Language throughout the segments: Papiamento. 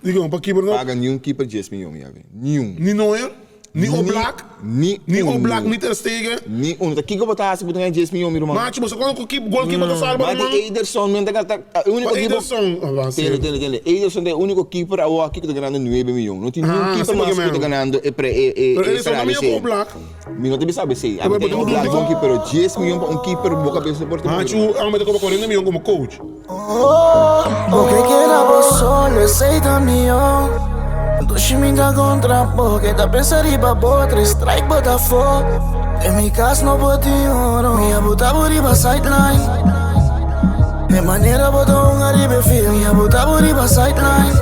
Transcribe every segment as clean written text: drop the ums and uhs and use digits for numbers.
Dikon pa keeper no. Paga niun keeper dies miyon yawe. Niun. Ni Neuer, ni Oblak, Ni ni unu. Oblak, ni Ter Stegen. Ni unu. Ta kiko bo ta hasi ku bo ta gana dies miyon mi ruman? Machi bo sa kuantu ku goalkeeper ta salba Ma di ruman? Ederson men ta gana ta e uniko Pa keeper. Ederson, ah, Tende, tende, tende. Ederson ta e uniko keeper awo aki ku ta ganando nuebe miyon. No tin niun Ah, keeper si mas porque ku ta men. ganando e pre e e Pero e Ederson ta salario mihó ku esei. Oblak. Mi no ta bisa abc. Ami Pero ta bo Oblak tin bon keeper, pero dies miyon pa un keeper bo kabes no por ta moe. Machu a mete koba 40 miyon komo coach. Bo ke keda bo solo, esei ta mihó. Dushi mi ta kontra bo, ke ta pensa riba bo, tres strike bo ta fo. Den mi kas no por tin oro, mi a buta bo riba sideline. E manera bo ta hunga riba e field, mi a buta bo riba sideline.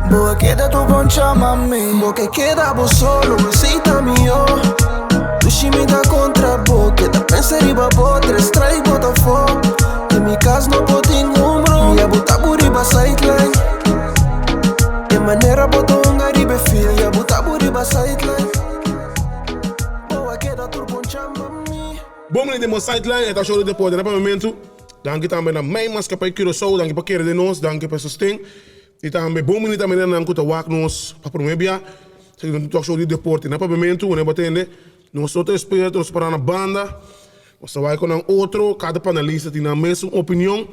Bo a keda tur bon chama mi. Bo ke keda bo solo, esei ta mihó. Dushi mi ta kontra bo, keda pensa riba bo, tres strike bo ta fo. Den mi kas no por tin un bro, mi a buta bo riba sideline. E manera bo ta hunga riba e field, mi a buta bo riba sideline. Bo a keda tur bon chama mi. Bon bini den bo sideline, e ta show di deporte na papiamentu. Danki tambe na Mijn Maatschappij Curaçao, danki pa kere den nos, danki pa e sosten. I tambe bon bini tambe na nan ku ta wak nos pa promé bia. Esaki ta un talk show di deporte na papiamentu, wanneer bo tende nos no ta experto, nos ta pará na banda, nos ta wak ku nan otro, kada panelista tin nan mesun opinion.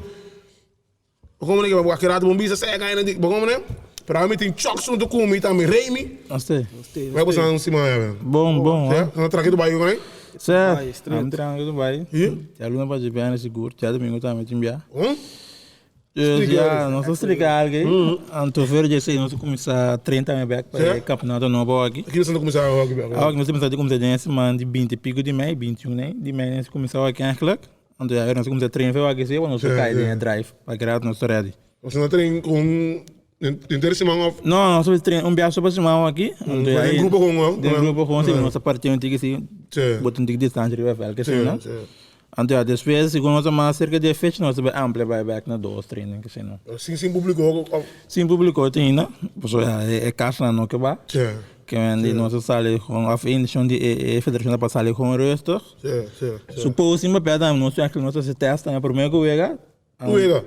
Bo komo ke wak rato bo bisa sè kaina di, bo komo ne? Pero ami tin Chuck huntu ku mi tambe Remy. Aste. Bai bo san siman ya ben. Bon, bon. Sè, san trankito bai ku nai? Sè, am trankito bai. Djaluna pa djabièrnè sigur, djadumingu tambe tin bia. Dus ja, nos ta strika algu ei. Anto ver dje esei nos ta kuminsá train tambe bèk pa e kampionato nobo aki. Aki nos ta kuminsá hockey bèk? Awor nos ta kuminsá kuminsá den e siman di binti i piko di mei, 21 nei, di mei nos ta kuminsá hockey eigenlijk. Anto ya nos ta kuminsá train for hockey si, pa nos por kai den e drive, pa ki rato nos ta ready. Nos ta train ku un henter siman òf? No, nos ta train un biaha so pa siman aki. Anto ya Den grupo kon? Den grupo kon, si nos ta parti un tiki si, bota un tiki distansha riba vèlt ke asina. Anto ya despues segun nos ta mas serka di e fecha nos ta bai amplia bai bek na dos training ke asina. Sin sin publico of? Sin publico te ainda pasobra ya e kasnan no ke ba. Ke men di nos a sali gewoon of e indishon di e federashon ta pa sali gewoon rustig. Suppose sin papia tambe nos tin nos hasi test tambe prome ku wega. Tur wega?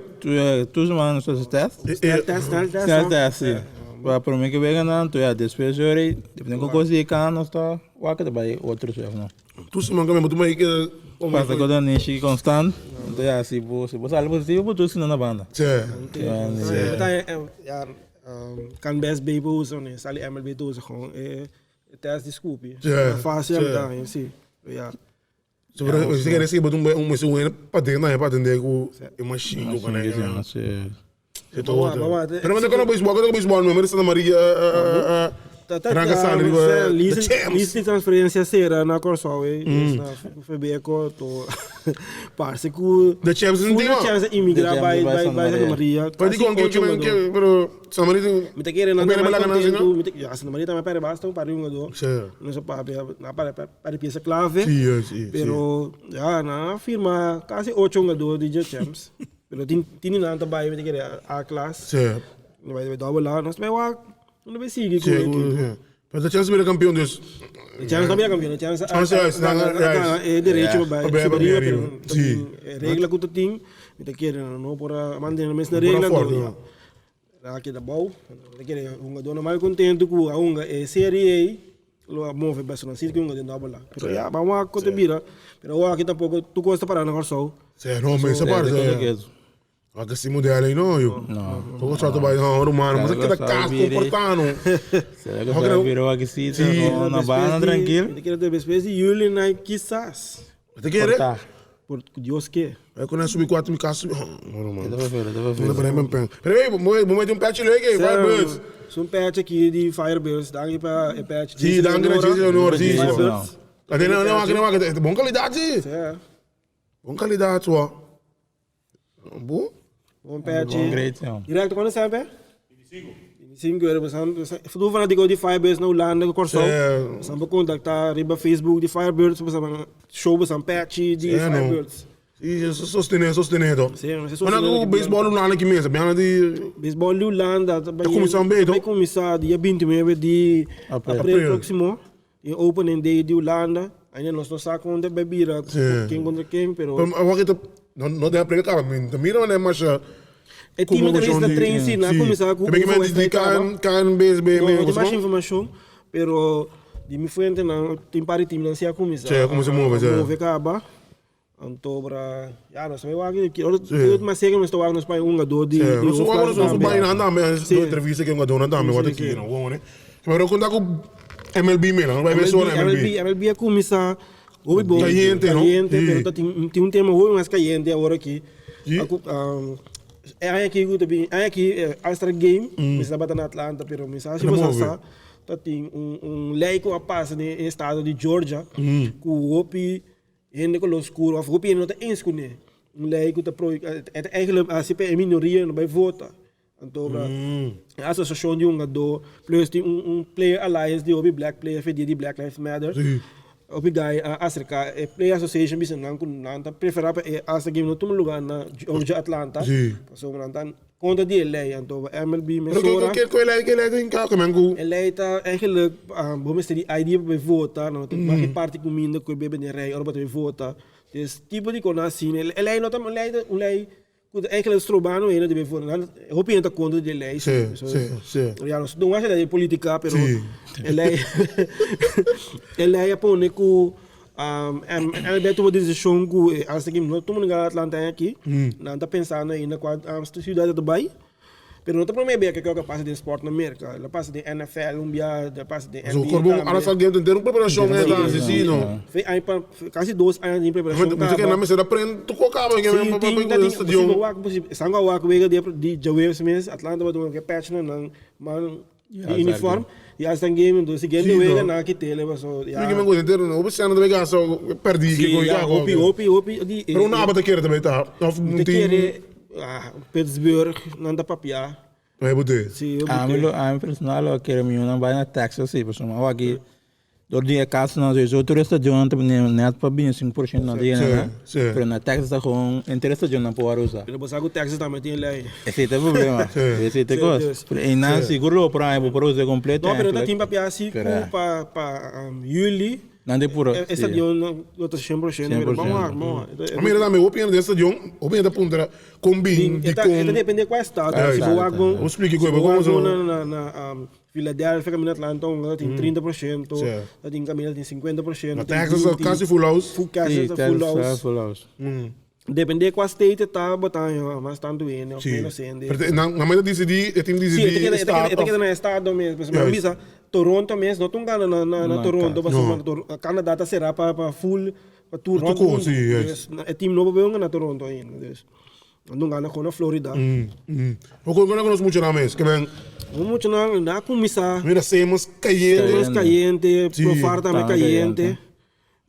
Tur semana nos hasi test. Snel test snel test. Snel test si. Pa prome ku wega nan anto ya despues yori depende kon kos di kan nos ta wak ta bai otro chef no. Tur siman ku mi bo tuma e keda Pasa ku ta nishi konstant anto ya si bo si bo sali positivo bo tur sina na banda. Ya kan best bay bo usa ne sali MLB ta usa gewoon e test di scoopie. Fácil si ya. So pero si kere si bo un un mester un hende paden tambe pa atende ku e machine ku kane Si si. Si to otro. Pero mester kono baseball, kono baseball no, mester Santa Maria Ranka sali riba the champs. Lista di transferencia sera na Kòrsou e na FBECO to parse ku The champs is un team. The champs a imigra bai bai Santa Maria. Pero dikon ke ke pero Santa Maria tin Mi ta kere nan ta mai kontentu, mi ta ya Santa Maria tambe a pèrdè basta un par di hungadó. Nos a papia nan a pèrdè par di piesa klave. Pero ya nan a firma kasi ocho hungadó di dje champs. Pero tin tin di nan ta bai mi ta kere A klas. Nan bai dòbel A. Nos ta bai wak nos ta bai sigui ku e ekipo. Pero de champs bira kampion dus. De champs no bira kampion, de champs a gana e derecho pa bai superior pero ta tin e regla ku ta tin mi ta kere nan no por a mantene nan mes na regla anto Nan a keda bou. Mi ta kere hungadónan mal kontentu ku a hunga e serie ei lo a move pasobra nan sinti ku hunga den dòbel A. Pero ya, ban wak ku ta bira. Pero awor aki tampoko tur kos ta pará na Kòrsou. Sí, no, men sa parse. Wak si modelo ei no, yu. Poko sa ta bai no, ruman, bo sa keda kas komportá no. Será ku sa bira wak si na banda trankil? Mi ta kere despues di yuli nan kisas. Bo ta kere? Por ku Dios ke. Ay ku nan subi kuartu mi kas subi. No ruman. Ta pa fela, ta pa fela. No ta pa pen. Pero ey, bo mete un pechi leuk ey, Firebirds. Su un pechi aki di Firebirds, danki pa e pechi. Si, danki na Jason Leonor, si. Firebirds. Ate nan nan wak nan wak, bon kalidat si. Bon kalidat so. Bo? Bon pechi. Bon great, ja. Directo cuando semper? 25. 25 euro. Futu fanatico di Firebirds na Hulanda ku Kòrsou. Bosan por kontaktá riba Facebook di Firebirds, bosan show bosan pechi di Firebirds. Si, sostené, sostené to. Si, mester sostené. Mana ku baseball Hulanda ki mesa, biana di Baseball di Hulanda ta bai kuminsá un beto. Bai kuminsá dia 29 di aprel próksimo. E opening day di Hulanda, ainda nos no sa kon ta bai bira, ken kontra ken, pero. Pero awor ki ta, no, no den aprel kaba, mi ta mira manera masha. E team ta ta train si, nan a kuminsá ku un wedstrijd kaba. KNBSB No, no tin mas informashon, pero di mi fuentenan tin par di teamnan si a kuminsá. Si a kuminsá move, si. Move kaba. Anto bra, ya nos tambe wak di ora mas seka nos ta wak nos pa un hungadó di Si, nos wak nos bai nan tambe, nos entrevista ku e hungadónan tambe wak ta kere wou ne. Pero kon ta ku MLB mira, nos bai mesora MLB. MLB a kuminsá hopi bon. Kayente no? Kayente, pero ta tin tin un tema hopi mas kayente awor aki. E aña aki ku ta bin, aña aki All Star Game mi tabata na Atlanta pero mi sa si bo sa sa ta tin un lei ku a pasa den e estado di Georgia ku hopi hende kolor skur of hopi hende no ta eens kuné. Un lei ku ta e ta eigenlijk hasi pa e minoria no bai vota. Anto e asosiashon di hungadó plus tin un player alliance di hopi black player fe dia di Black Lives Matter. Hopi guy a aserká e player association bisa nan ku nan ta preferá pa e All-Star Game no tuma lugá na Georgia Atlanta pasobra nan ta kontra di e lei. Anto MLB mesora. Pero ke lei ke lei ta hinká ku men ku. E lei ta eigenlijk bo mester di ID pa bai vota nan ta wak e parti kuminda ku e bebe den rei ora bo ta bai vota. Des tipo di kos asina e lei no ta un lei un lei. Ku ta enkele strobano hende debe vota. Nan hopi hende ta kontra di e lei. Sí, sí, sí. Ya nos no wak di politika pero e lei e lei a pone ku MLB a tuma desishon ku hasta ki no tuma lugar Atlanta aki nan ta pensando ainda kua siudat ta bai. Pero no ta prome bia ke kiko pasa den sport na Merka. El a pasa den NFL un bia, el a pasa den So NBA Corbon, tambe. ahora sa game entero un preparacion e ta hasi si no. Fe aña pa casi dos aña den preparacion Mucha kaba. ke nan mester a prend tuko kaba ke Sí, pa tin pa ta tin stadion. si bo wak esnan ku a wak wega di di djaweves mes Atlanta tabata wak e patch na nan man di uniform y hasta game entonces siguiente Sí, wega no. nan a kit'el paso ya. Mi ke men ku entero no hopi sena ta bay gasta perdi Sí, ke ku ya hopi hopi hopi di Pero un aba ta kere ta bay ta of Mi un ta team. kere Pittsburgh nan ta papia. Bay bo te. Sí, yo Ami lo, ami personal lo kere mi yunan bai na Texas sí, pasobra mi awor aki dor di e kasonan sowieso tur e stadionnan ta bini net pa bini 5% nan ta yena nan, Sí, sí. pero na Texas ta gewoon henter e stadionnan por wòrdu usa. Pero bo sa ku Texas tambe tin lei. Esei ta e problema, Sí. esei ta e Sí, kos. dus. Pero einan sigur lo por haña bo por usa kompleto No, pero ta eigenlijk. tin papia si ku Pero pa pa juli Nan ta puro, e sí. stadion lo ta 100%, pero bam wak, bam wak. A mira tambe hopi hende den stadion, hopi hende ta puntra kon bin, E ta dikon. depende kua estado. Si bo wak bon, Bo splika si ku bo wak bo bon na na Philadelphia kaminda Atlanta ta tin 30%, Sí. ta tin kaminda tin 50%. Na Texas ta kasi full house. Full Texas Sí, ta full Texas ta house. full house. Depende kua state ta bo ta haña mas tantu hende of Sí. menos hende. Pero nan nan mester disidí, e tin Sí, disidí e ta keda, e ta estado keda, e ta of. keda na estado mes. Pasobra mi Juist. bisa Toronto mes no ta un gana na na na Na Toronto kas. pasobra No. Tor- Canada ta será pa pa full pa tur Pa rònt tur kos, mundu. sí, juist. Dus e team no por bin na Toronto ainda. Dus nan ta un gana kon na Florida. Bo kon konos muchanan mes? Ke men. Bo muchanan na kuminsá. Mira Semos kayente. Semos kayente, Sí. Profar tambe Tambe kayente. kayente.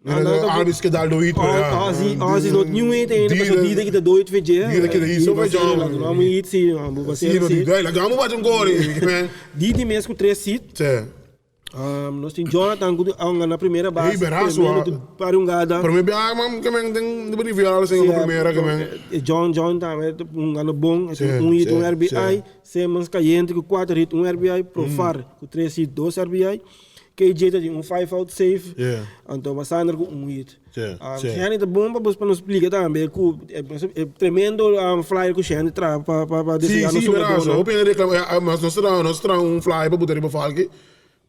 Arbis ke dal doit pa ya. Ozzy, Ozzy not nieuw weet ainda, paso die kita doit ve je. Die kita hier zo bij jou. Nou moet iets zien, man. Boe Sí, no, die la gamo wat un gol, man. Die die mes ku tres sit. Sí. Nos tin Jonathan ku anga na primera base. Hey, berazo, Tremendo, para un gada. Pero me bia man ke men den de berivial sin Sí, primera ke men. John John tambe un gana bon, Sí, un hit, un sí, RBI. sí. Simmons cayente ku 4 hit, un RBI, Profar ku 3 hit, 2 RBI. KJ ta tin un 5 out safe. Yeah. Anto Masander ku un hit. Yeah, Um, yeah. Shani ta bon pa bos pa nos splika tambe ku e, e tremendo um, flyer ku Shani tra pa pa pa Sí, deseñar sí, nos verás. jugadornan. Hopi hende reclama, eh, mas nos tra, nos tra un flyer pa buta riba Falki.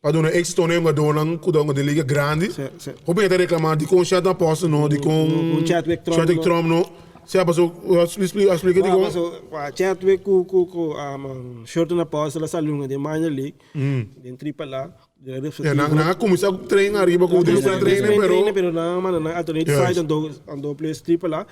Pa duna éxito na jugadornan ku ta hunga den liga grandi. Sí, sí. Hopi hende ta reclama di kon Shelton Apostel no, di kon Ku Chadwick Trump Chadwick no. Trump no. Sea paso, explica di Wa, kon. paso, wa, Chadwick ku ku ku um, Shelton Apostel a sali hunga den minor league. Den triple A. Ja, nan, nan a kuminsá train ariba ku den Nan trainen, pero... pero nan manda nan alternate Juist. side ando ando place triple A.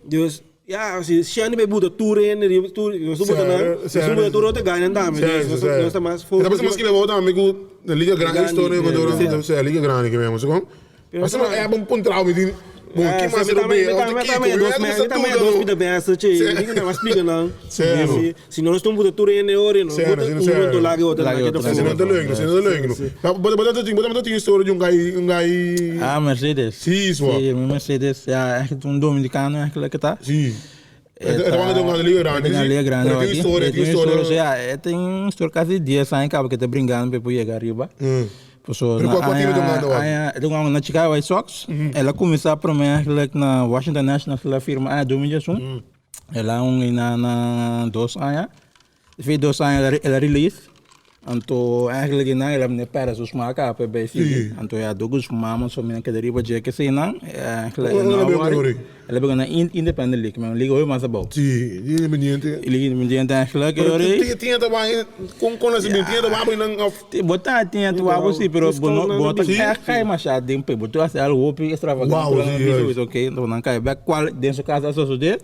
Dus ja, si Shani be buta tur hende riba tur, nos buta nan, nos buta tur otro guy nan tambe. Sí, Dus sí. nos ta mas E ta focus. parse mas ki lebo tambe ku de liga grandi Grandi, historia ku sí. dora, sí, liga grandi ke memo, so kon? Pero Asina sa- e bon puntrao mi tin, bon, ki mas mi lo tambe- be, mi of tambe- te mi kiko, tambe mi dos a me- gusta mi tambe tudo, dos no. pida besta, che. Sí. Mi no mas splica nan. Sí. Si si no nos ta buta tur hende ori, no Sí, buta sí, un sí. momento laga otro, Laga laga otro. otro. Si no ta leuk, no, si no ta leuk, no. Maar bo bo ta tin, bo ta tin historia di un guy, un guy. Ah, Mercedes. Sí, zwa. Sí, mi Mercedes, ja, echt un dominicano eigenlijk ta. Sí. E ta wanda den un liga grandi. Den liga grandi. Pero tin historia, tin historia. Ja, e tin historia casi 10 aña caba que ta bringando pa por yega arriba. Paso Pero na kua team e ta jugando awor? aña, e ta jugando na Chicago White Sox. El a cuminsa prome eigenlijk na Washington Nationals el a firma aña 2011. El a un na na 2 aña. Despues 2 aña el a release. Anto eigenlijk nan el a ne perde su smaak apa bij sigui. Anto ja, dogu su mama so mi keda riba dje ke sei nan. Eigenlijk Oh, no el a worry. worry. El a bega na independent league, maar liga hoor mas abou. Si, independiente. Liga independiente eigenlijk. Pero Ori. tinha trabalho com esse tinha trabalho não of Bo ta tinha tu algo si, pero bo no bo ta kai mas já den pe, bo tu hace algo hopi extravagante. Wow, Wow, si, sí, ok, então não cai. Back qual den su casa so de.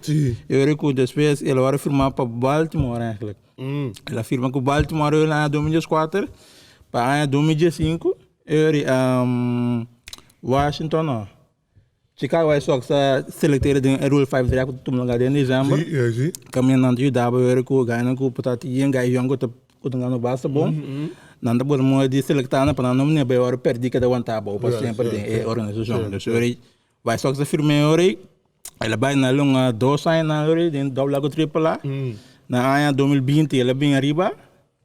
Eu recuo depois ele agora firmar para Baltimore eigenlijk. El a firma ku Baltimore na 2004, pa aña 2005, el Washington no. Chicago White Sox a selecteer den Rule 5 draft ku tuma lugá den december. Si, ja, si. Caminhando ajudava eu ku ganha ku patati yen gai yongo ta ku tungano basta bom. Nanda por mo di selectar pa não ne be ora perdi cada aguantava pa semper den e organisação. Dus eu White Sox a firma eu el a bai na lunga 2 aña na ori den double A ku triple A. Na aña 2020 el a bin ariba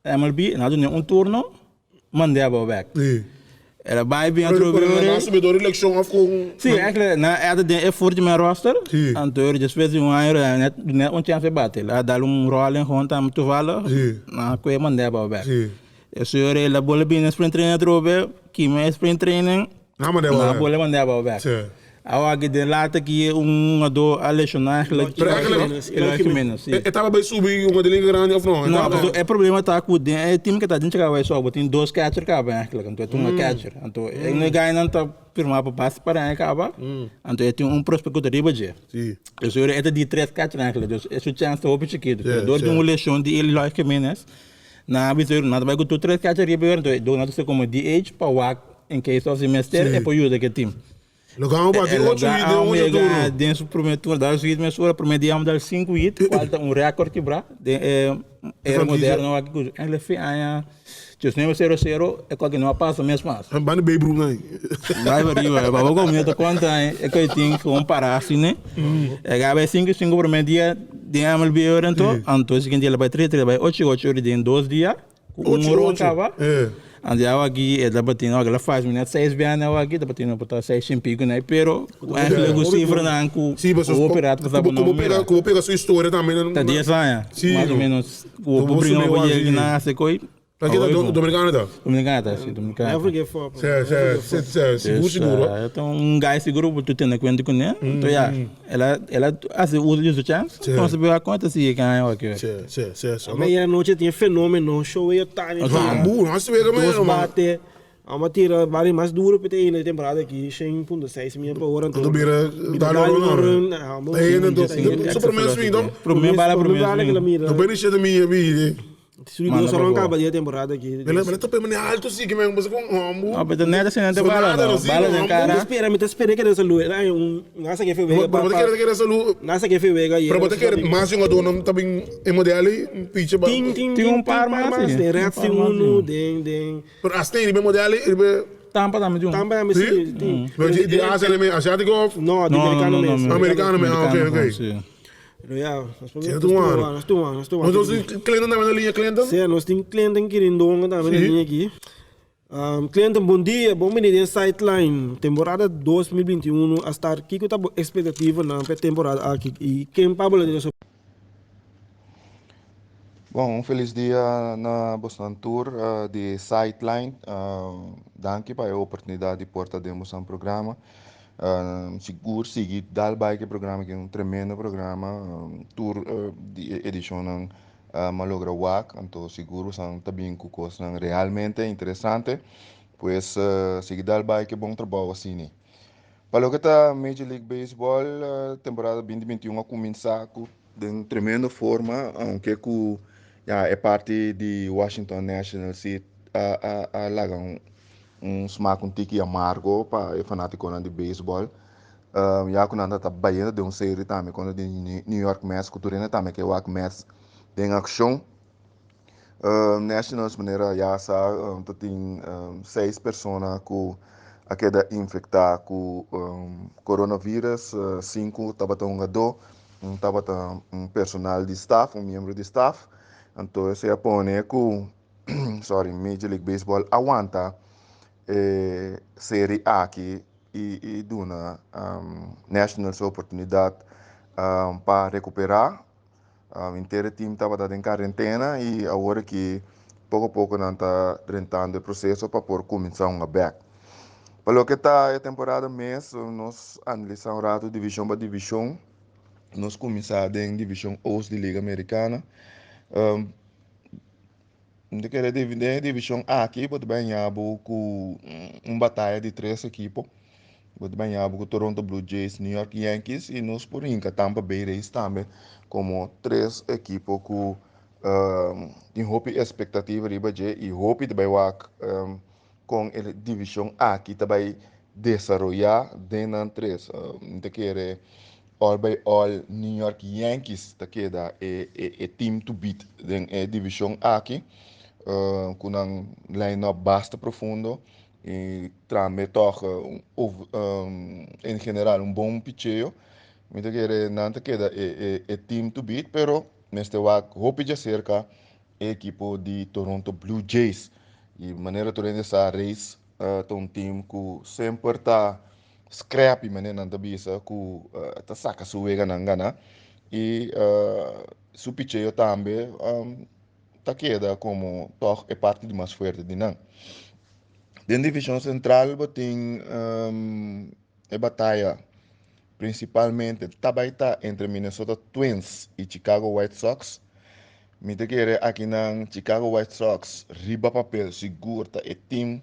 MLB, na doen un turno, mand'é back. El a bai bin Pero atrobe pero ori. na subidor election of com Si, eigenlijk, na era de é forte mijn roster. En toen, despues di un aña, net un chance bate. El a dal un rolling gewoon tam toevallig. Na kwe mand'é back. E el a bolbe bin spring training atrobe, kima spring training. Na mand'é Na back. bolbe mand'é back. Awa que de later que un do a lesionar eigenlijk. Pero eigenlijk- Eloy Jimenez, si. E tava bij subi uma de linha grande of não? Não, mas o problema tá com o time que tá dentro vai só, tem dois catcher acaba eigenlijk, então é um catcher. Então, é um guy não tá firmado para passe para acaba. Então, tem um prospecto de riba je. Dus er é de três catcher eigenlijk, dus é o chance op chiquito. Door de uma lesão de Eloy Jimenez, na bisor, nada vai com tu três catcher riba, então do nada se como DH para wak in case of semester é para ajuda que time. Logamos bate 8 hits, 8 turno. Dentro do primeiro turno, dá os hits, mas o primeiro dia dá 5 hits, falta um recorde quebrar. De, é, era moderno aqui, ele fez aña 1900, é qualquer não passa mesmo mais. Bani Babe Ruth, né? Vai arriba, vamos com minha conta, é que eu tenho que comparar assim, né? É que vai 5 5 primeiro dia, de MLB então, então seguinte dia vai 3 3 vai 8 8 horas em 2 dias, um 8, hora 8. acaba. Andi aqui, é da batendo, ela faz minha 6 bem aqui, da batendo para 6 e pico, né? Pero eigenlijk o cifra não com Si, mas o operato que como como pega como pega sua história também, né? Tá 10 anos, mais ou menos. O Então, primo você vai meio na secoi. Aqui tá dominicano, tá? Dominicano, tá, sim, dominicano. Never give up. Si, seguro, seguro. Então, um guy seguro, tu tem conta com ele. Então, ja, ela hace uso de sua chance. Então, você a conta se ganha aqui. Si. Meia-noite tinha fenômeno, show aí, tá, né? Bambu, nossa, vega Dois mesmo, mano. bate. A tira vale mais duro para ter na temporada aqui, 100.6 milhas por hora. Então, bira, dá no run. Ei, então, super primeiro swing, então. Primeiro bala, primeiro bala que swing. mira. Não bem cheio da minha vida. Subiu só não acaba de temporada aqui. Mas tá pegando alto sim, que mesmo, você com um Não, mas não é assim, não tem bala, não. Bala de cara. Espera, me espera que essa luz. Um, nasa que foi vega. Pero você quer essa luz. Nasa que foi vega. Pero você quer mais um dono também em modelo, pitch ba. Tem, Tem um par mais, Tem Reds, tem um, tem, tem. Pero as tem bem modelo, ele Tampa também tem um. Tampa também sim, tem. Mas de Ásia, ele é asiático? Não, de americano mesmo. Americano mesmo, ok. Si. Pero ja, Si, tu ano. Nos tu ano, nos tu ano. Nos tin Clinton tambe na liña, Clinton? Si, nos tin Clinton Quirindongo tambe na liña aki. Clinton, bon dia, bon bini na Sideline. Temporada 2021, a start, kiko ta expectativa na temporada aki? I ken Pablo di Bom, un felis dia na boso tur di Sideline. Danki pa e oportunidat di por ta den e programa. Sigur sigui dal bai ku e programa ku ta un tremendo programa. Tur di edishon m'a logra wak, anto sigur nan tambe ku kos realmente interesante. Pues sigui dal bai ku bon trabou asina. Pa loke ta Major League Baseball, temporada 2021 a kuminsá di tremendo forma, aunke ku ja, e parti di Washington Nationals a laga un smaak un tiki amargo pa e fanátiko di baseball. Ya ku nan ta bayendo den un serie tambe kontra di New York Mets, ku tur tambe ke wak Mets den akshon. Nationals manera ya sa tin seis persona ku a keda infektá ku coronavirus, sinku tabata un hungadó, un tabata un personal di staff, un miembro di staff. Anto, esei a pone ku, sorry, Major League Baseball a wanta serie aki i duna Nationals oportunidat pa rekuperá. Henter e team tabata den karentena i awor aki poko poko nan ta drentando e proseso pa por kuminsá hunga bèk. Pa loke ta e temporada mes, nos analisá un ratu divishon pa divishon. Nos kuminsá den divishon Oost di Liga Amerikana. Mi ta kere den e divishon aki bo ta bai haña bo ku un bataya di tres ekipo. Bo ta bai haña bo ku Toronto Blue Jays, New York Yankees i nos por hinka Tampa Bay Rays tambe komo tres ekipo ku tin hopi espektativa riba dje i hopi ta bai wak kon e divishon aki ta bai desaroyá den nan tres. Mi ta kere all by all New York Yankees ta keda e e team to beat den e divishon aki ku nan line up basta profundo i tambe tòg en general un bon picheo. Mi ta kere nan ta keda e e team to beat pero mester wak hopi djaserka e ekipo di Toronto Blue Jays. I manera tur hende sa Rays ta un team ku semper ta scrappy manera nan ta bisa ku ta saka su weganan gana i su picheo tambe ta keda komo tòg e parti di mas fuerte di nan. Den divishon sentral bo tin e bataya Principalmente ta bay ta entre Minnesota Twins y Chicago White Sox. Mi ta kere akinan Chicago White Sox riba papel sigur ta e team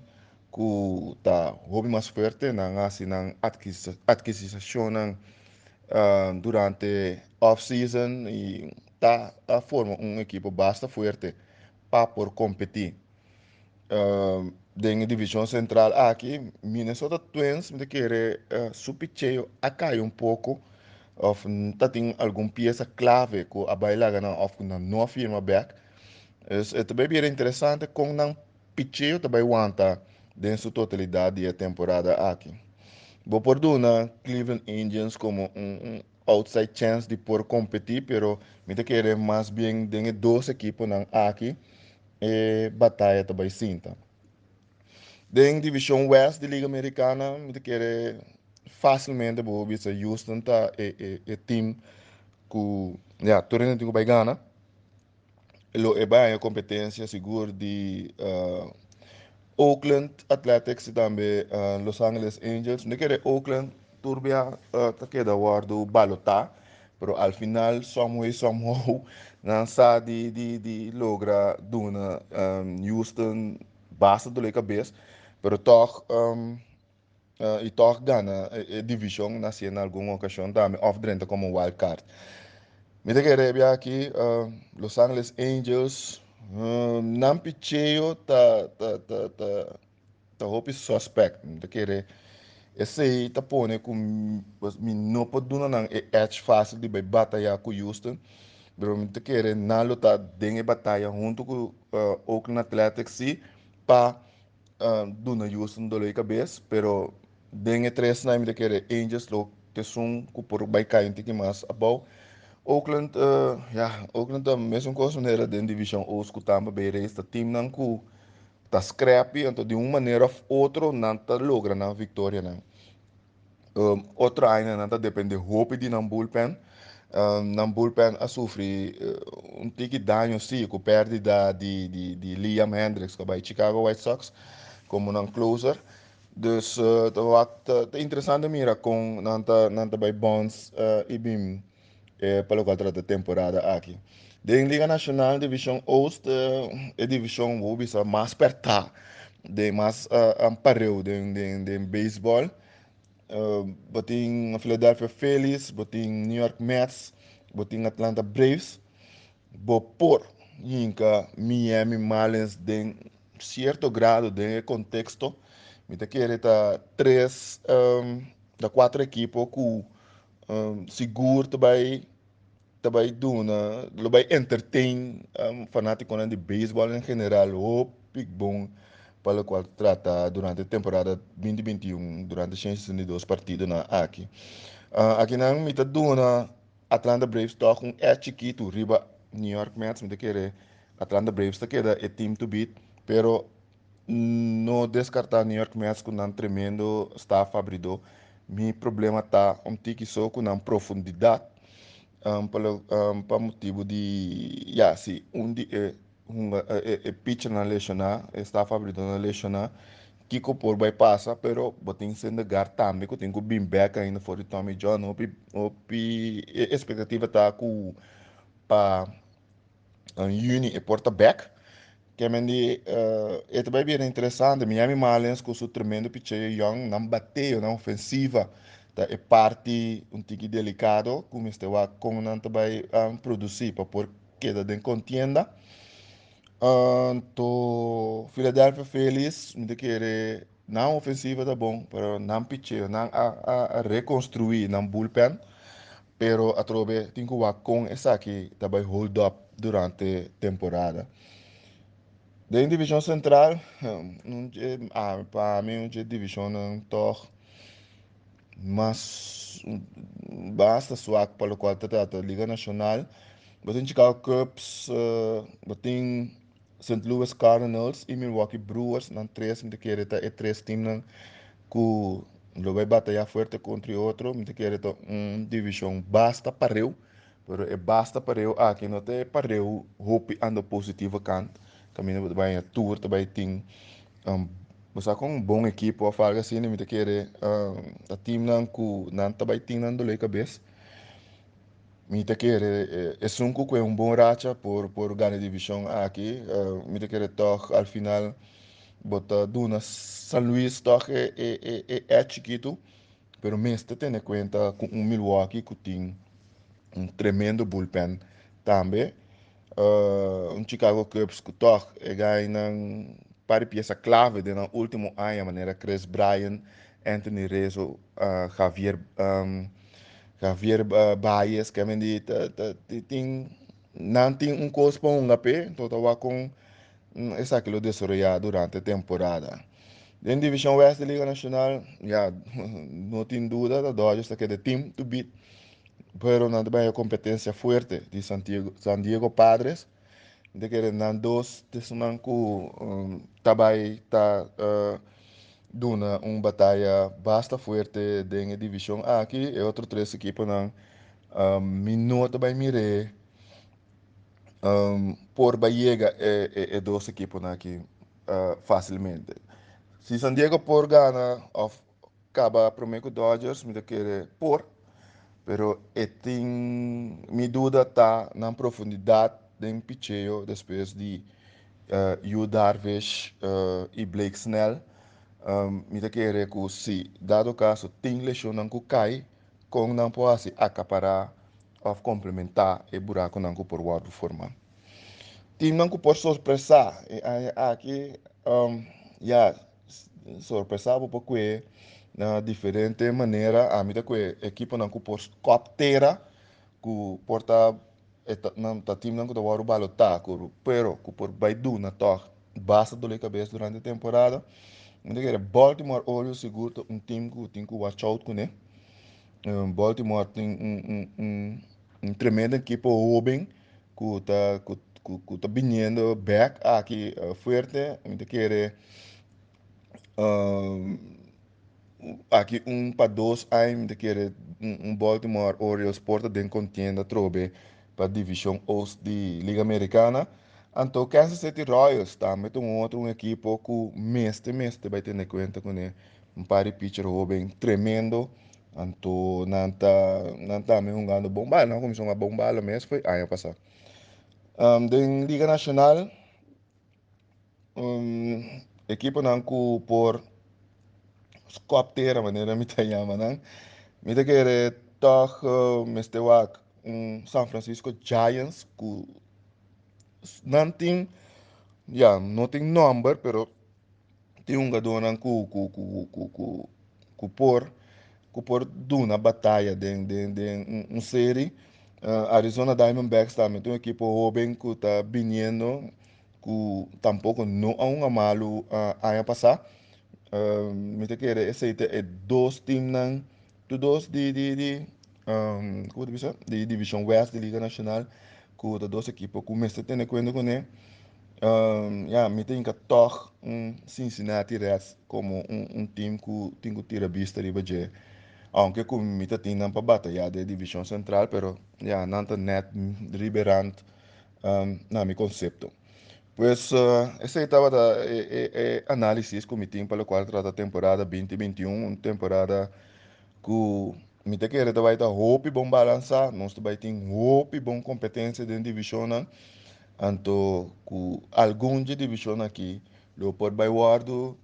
cu ta hopi mas fuerte. Nan a haci nan adquisicionnan durante off season y ta a forma un ekipo basta fuerte pa por competi. Den e divishon sentral aki, Minnesota Twins mi ta kere su picheo a kai un poko òf ta tin algun piesa klave ku a bai laga nan òf ku nan no a firma bèk. Dus e ta bai bira interesante kon nan picheo ta bai wanta den su totalidat di e temporada aki. Bo por duna Cleveland Indians komo un outside chance di por kompetí, pero mi ta kere mas bien den e dos ekiponan aki e bataya ta bai sinta. Den divishon West di Liga Amerikana mi ta kere fásilmente bo bisa Houston ta e e e team ku ya tur hende tin ku bai gana. Lo e bai haña kompetensia sigur di Oakland Athletics i tambe Los Angeles Angels. Mi ta kere Oakland tur bia ta keda wòrdu balotá Pero al final some way somehow nan sa di di di logra duna Houston basta dolor di cabes pero tog y tog gana e division na si na algun ocasion tambe of drenta como wild card. Mi ta kere bia aki Los Angeles Angels nan picheo ta ta ta ta Ta hopi suspect. Mi ta kere esey ta pone ku mi no por duna nan e edge fácil di bai bataya ku Houston, pero mi ta kere nan lo ta den e bataya huntu ku Oakland Athletics si pa duna Houston dolor di kabes, pero den e tresnan mi ta kere Angels lo ta esun ku por bai kai un tiki mas abou. Oakland, ya, Oakland ta mesun kos manera den divishon Oost ku Tampa Bay Rays ta teamnan ku ta scrappy, anto di un manera of otro nan ta logra nan victorianan. Otro aña nan ta depende hopi di nan bullpen. Nan bullpen a sufri un tiki daño si cu perdida di di di Liam Hendriks cu a bay Chicago White Sox como nan closer. Dus ta wak ta interesante mira con nan ta nan ta bay bounce y bin pa lokual trata temporada aki. Den Liga Nashonal Divishon Oost e divishon bo bisa mas pèrtá den mas pareu den den den beisbòl. Bo tin Philadelphia Phillies, bo tin New York Mets, bo tin Atlanta Braves. Bo por hinka Miami Marlins den sierto grado den e konteksto. Mi ta kere ta tres ta kuater ekipo ku Sigur ta bai ta bai duna lo bai entertain fanatikonan di beisbòl en general hopi bon pa lokual ta trata durante temporada binti 21 durante 162 partidonan aki. Akinan mi ta duna Atlanta Braves tòg un edge chikitu riba New York Mets mi ta kere Atlanta Braves ta keda e team to beat pero No deskartá New York Mets ku nan tremendo staf abridó. Mi problema ta un tiki so ku nan profundidat. Pa lo pa motibu di ya si un di e hunga e pitchernan lesioná, e staf abridornan lesioná, kiko por bai pasa, pero bo tin Syndergaard tambe ku tin ku bin bèk ainda for di Tommy John. Hopi hopi e espektativa ta ku pa yüni e por ta bèk. Kemen di e ta bai bira interesante. Miami Marlins ku su tremendo picheo yòn, nan bateo, nan ofensiva ta e parti un tiki delikado ku mester wak kon nan ta bai produsí pa por keda den kontienda. Anto Philadelphia Phillies mi ta kere nan ofensiva ta bon, pero nan picheo, nan a rekonstruí nan bullpen, pero atrobe tin ku wak kon esaki ta bai hold up durante temporada. Den divishon sentral, pa mi un dje divishonnan tòg mas basta swak pa lokual ta trata Liga Nashonal. Bo tin Chicago Cubs, bo tin Saint Louis Cardinals i Milwaukee Brewers. Nan tres mi ta kere ta e tres teamnan ku lo bai bataya fuerte kontra e otro. Mi ta kere ta un divishon basta pareu, pero e basta pareu aki no ta e pareu hopi anda positivo kant. Kaminda bo ta bai tur ta bai tin bo sa kon un bon ekipo of algo asina mi ta kere ta teamnan ku nan ta bai tin nan dolor di kabes. Mi ta kere esun ku kue un bon racha por por gana e divishon aki. Mi ta kere tòg al final bo ta duna San Luis tòg e e e e edge chikitu, pero mester tene kuenta ku un Milwaukee ku tin un tremendo bullpen tambe. Un Chicago Cubs ku tòg e gainan par di piesa klave den nan último aña manera Kris Bryant, Anthony Rizzo, Javier Javier Baez ke men di ta ta tin nan tin un kos pa hunga p'e enton ta wak kon esaki lo desaroyá durante temporada. Den divishon west di Liga Nashonal ya no tin duda ta Dodgers ta keda e team to beat. Pero nan ta bay competencia fuerte di San Diego Padres. Mi ta kere nan dos ta esunnan cu ta bay ta duna un bataya basta fuerte den e division aki. E otro tres ekiponan mi no ta bay mir'é por bay yega e dos ekiponan aki facilmente. Si San Diego por gana of Caba prome cu Dodgers mi ta kere por, pero e tin mi duda ta nan profundidad den picheo despues di Yu Darvish y Blake Snell. Mi ta kere cu si dado caso tin lesionnan cu cay con nan por haci acapara of complementa e buraconan cu por wordo forma. Teamnan cu por sorpresa e aña aki ya. Sorpresa bo por kue na diferente manera. Ami ta kue ekiponan ku por skòp tera, ku por ta e ta nan ta timnan ku ta wòrdu balotá ku pero ku por bai duna tòg basta dolor di kabes durante temporada. Mi ta kere Baltimore Orioles sigur ta un tim ku tin ku watch out kuné. Baltimore tin un un un un tremendo ekipo hóben ku ta ku ku ta biniendo bek aki fuerte. Mi ta kere aki un pa dos aña mi ta kere un Baltimore Orioles por ta den kontienda atrobe pa divishon Oost di Liga Amerikana. Anto Kansas City Royals tambe ta un otro un ekipo ku mester mester bai tene kuenta kuné. Un par di pitcher hoben tremendo. Anto nan ta nan tambe hungando bon bala. Nan a kuminsá hunga bon bala mes fo'i aña pasá. Den Liga Nashonal ekiponan ku por skòp tera manera mi ta yama nan, mi ta kere tòg mester wak un San Francisco Giants ku nan tin ya no tin nòmber pero tin hungadónan ku ku ku ku ku ku por ku por duna bataya den den den un seri. Arizona Diamondbacks tambe ta un ekipo hóben ku ta biniendo ku tampoko no a hunga malu aña pasá. Mi ta kere esei ta e dos timnan, tur dos di di di komo ta bisa di divishon west di Liga Nashonal ku ta dos ekipo ku mester tene kuenta kuné. Ya mi ta hinka tòg un Cincinnati Reds komo un un tim ku tin ku tira bista riba dje. Aunke ku mi ta tin nan pa batayá den divishon sentral pero ya nan ta nèt riba e rand na mi konsepto. Pues esei tabata e análisis ku mi tin pa lokual trata temporada binti 21, un temporada ku mi ta kere ta bai ta hopi bon balansá, nos ta bai tin hopi bon kompetensia den divishonnan, anto ku algun dje divishon aki lo por bai wòrdu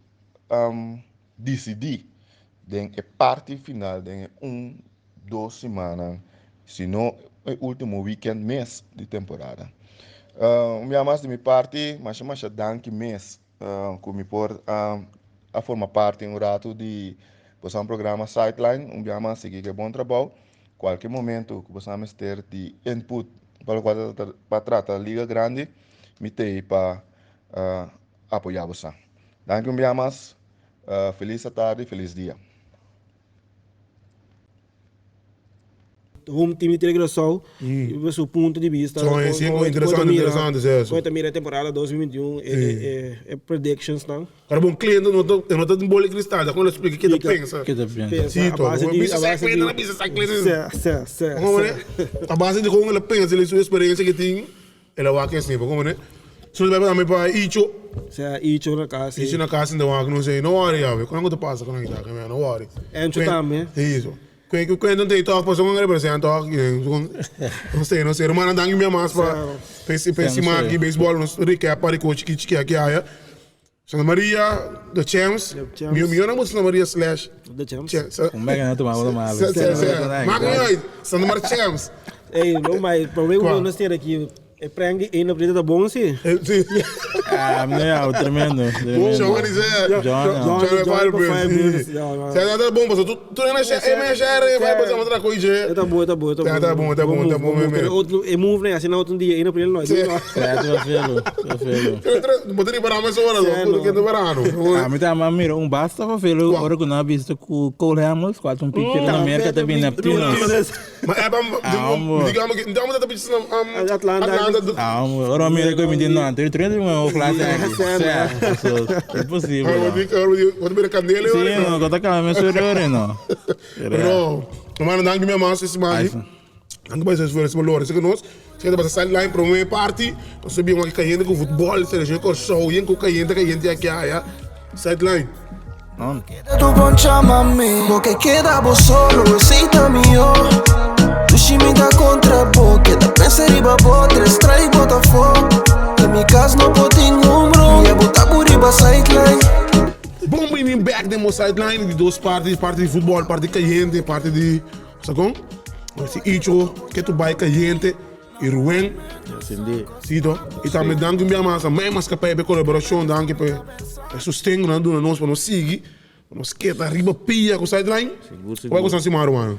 disidí den e parti final den e un dos simannan si no e último weekend mes di temporada. Un bia mas di mi parti masha masha danki mes ku mi por a forma parti un ratu di boso programa Sideline. Un bia mas sigui ku e bon trabou. Kualke momento ku boso mester di input pa lokual ta pa trata Liga Grandi mi t'ei pa apoya boso. Danki un bia mas. Felis atardi, felis dia. Home team di Tele Curaçao mm. su punto di vista. So, es con, interesante, interesante, sí, eso. Con mira temporada 2021 e, e, e, predictions nan. Pero bon cliente no ta no ta un bola de cristal, como lo explica que te pensa. Que te pensa. Sí, a base de a base de bisa sa cliente. Sí, sí, sí. Como ne? A base de como ele pensa, ele su experiencia que tem, ele va que assim, como ne? So vai para pa Icho. Sea Icho na casa. Icho na casa ainda wa no sei, no worry, ave. Quando te passa com a no worry. Encho tambe. Isso. Kwen kwen dan tei tok pasobra un represent tok no sei no sei rumannan danki mi mas pa pa e siman aki beisbòl nos recap pa di kochi chiki chiki aki aya Santa Maria the champs mi mi nan Santa Maria slash The champs Un bek na tuma bo tuma Maak mi uit Santa Maria champs Ey no mai prome ku nos tene aki E prank di Eno Prieto ta bon si. Si. Ah, mi no, tremendo. tremendo. Johnny se. Johnny. Johnny Firebird. Si ta bon paso tu tu na share, e share vai pasar outra coisa. Ta bon, ta bon, ta bon. Ta bon, ta bon, ta bon. Pero outro e move ne asina outro dia Eno Prieto no. Si. Ta felo, ta felo. Bo ta ripará mes ora, no, porque ta verano. Ah, mi ta mira un basta pa felo ora ku no a visto ku Cole Hamels, ku a un pitcher na Merka ta bin Neptunus. Ma e bam, digamos que, digamos dat beetje Atlanta. Atlanta. Ah, ora mira que mi di no, anto trenta mi o clase aki. Sa, imposible. Wat mira candela Sí, no, kota kama me suri no. Pero, mano, danki mi mas ese mani. Danki pa ese esfuerzo valor. Ese que nos, se que pasa sideline prome party, nos bien aqui cayente com futebol, seleção Corsou, yen com cayente cayente aqui aya. Sideline. Tu poncha mami. Bo ke keda bo solo, esei ta mihó. Dushi mi ta kontra bo, keda pensa riba bo, tres strike bo ta fo. Den mi kas no por tin un bron, mi a bota bo riba sideline. Bon bini bek den bo sideline di dos parti, parti di futbol, parti kayente, parti di sa kon? Si Icho ke tu bai kayente. I Ruen. Sí to. I tambe danki un bia mas a Mei Maskapé pa e kolaborashon, danki pa e sosten ku nan a duna nos pa nos sigui, pa nos keda riba pia ku Sideline. Sigur, sigur. Bai ku siman ruman?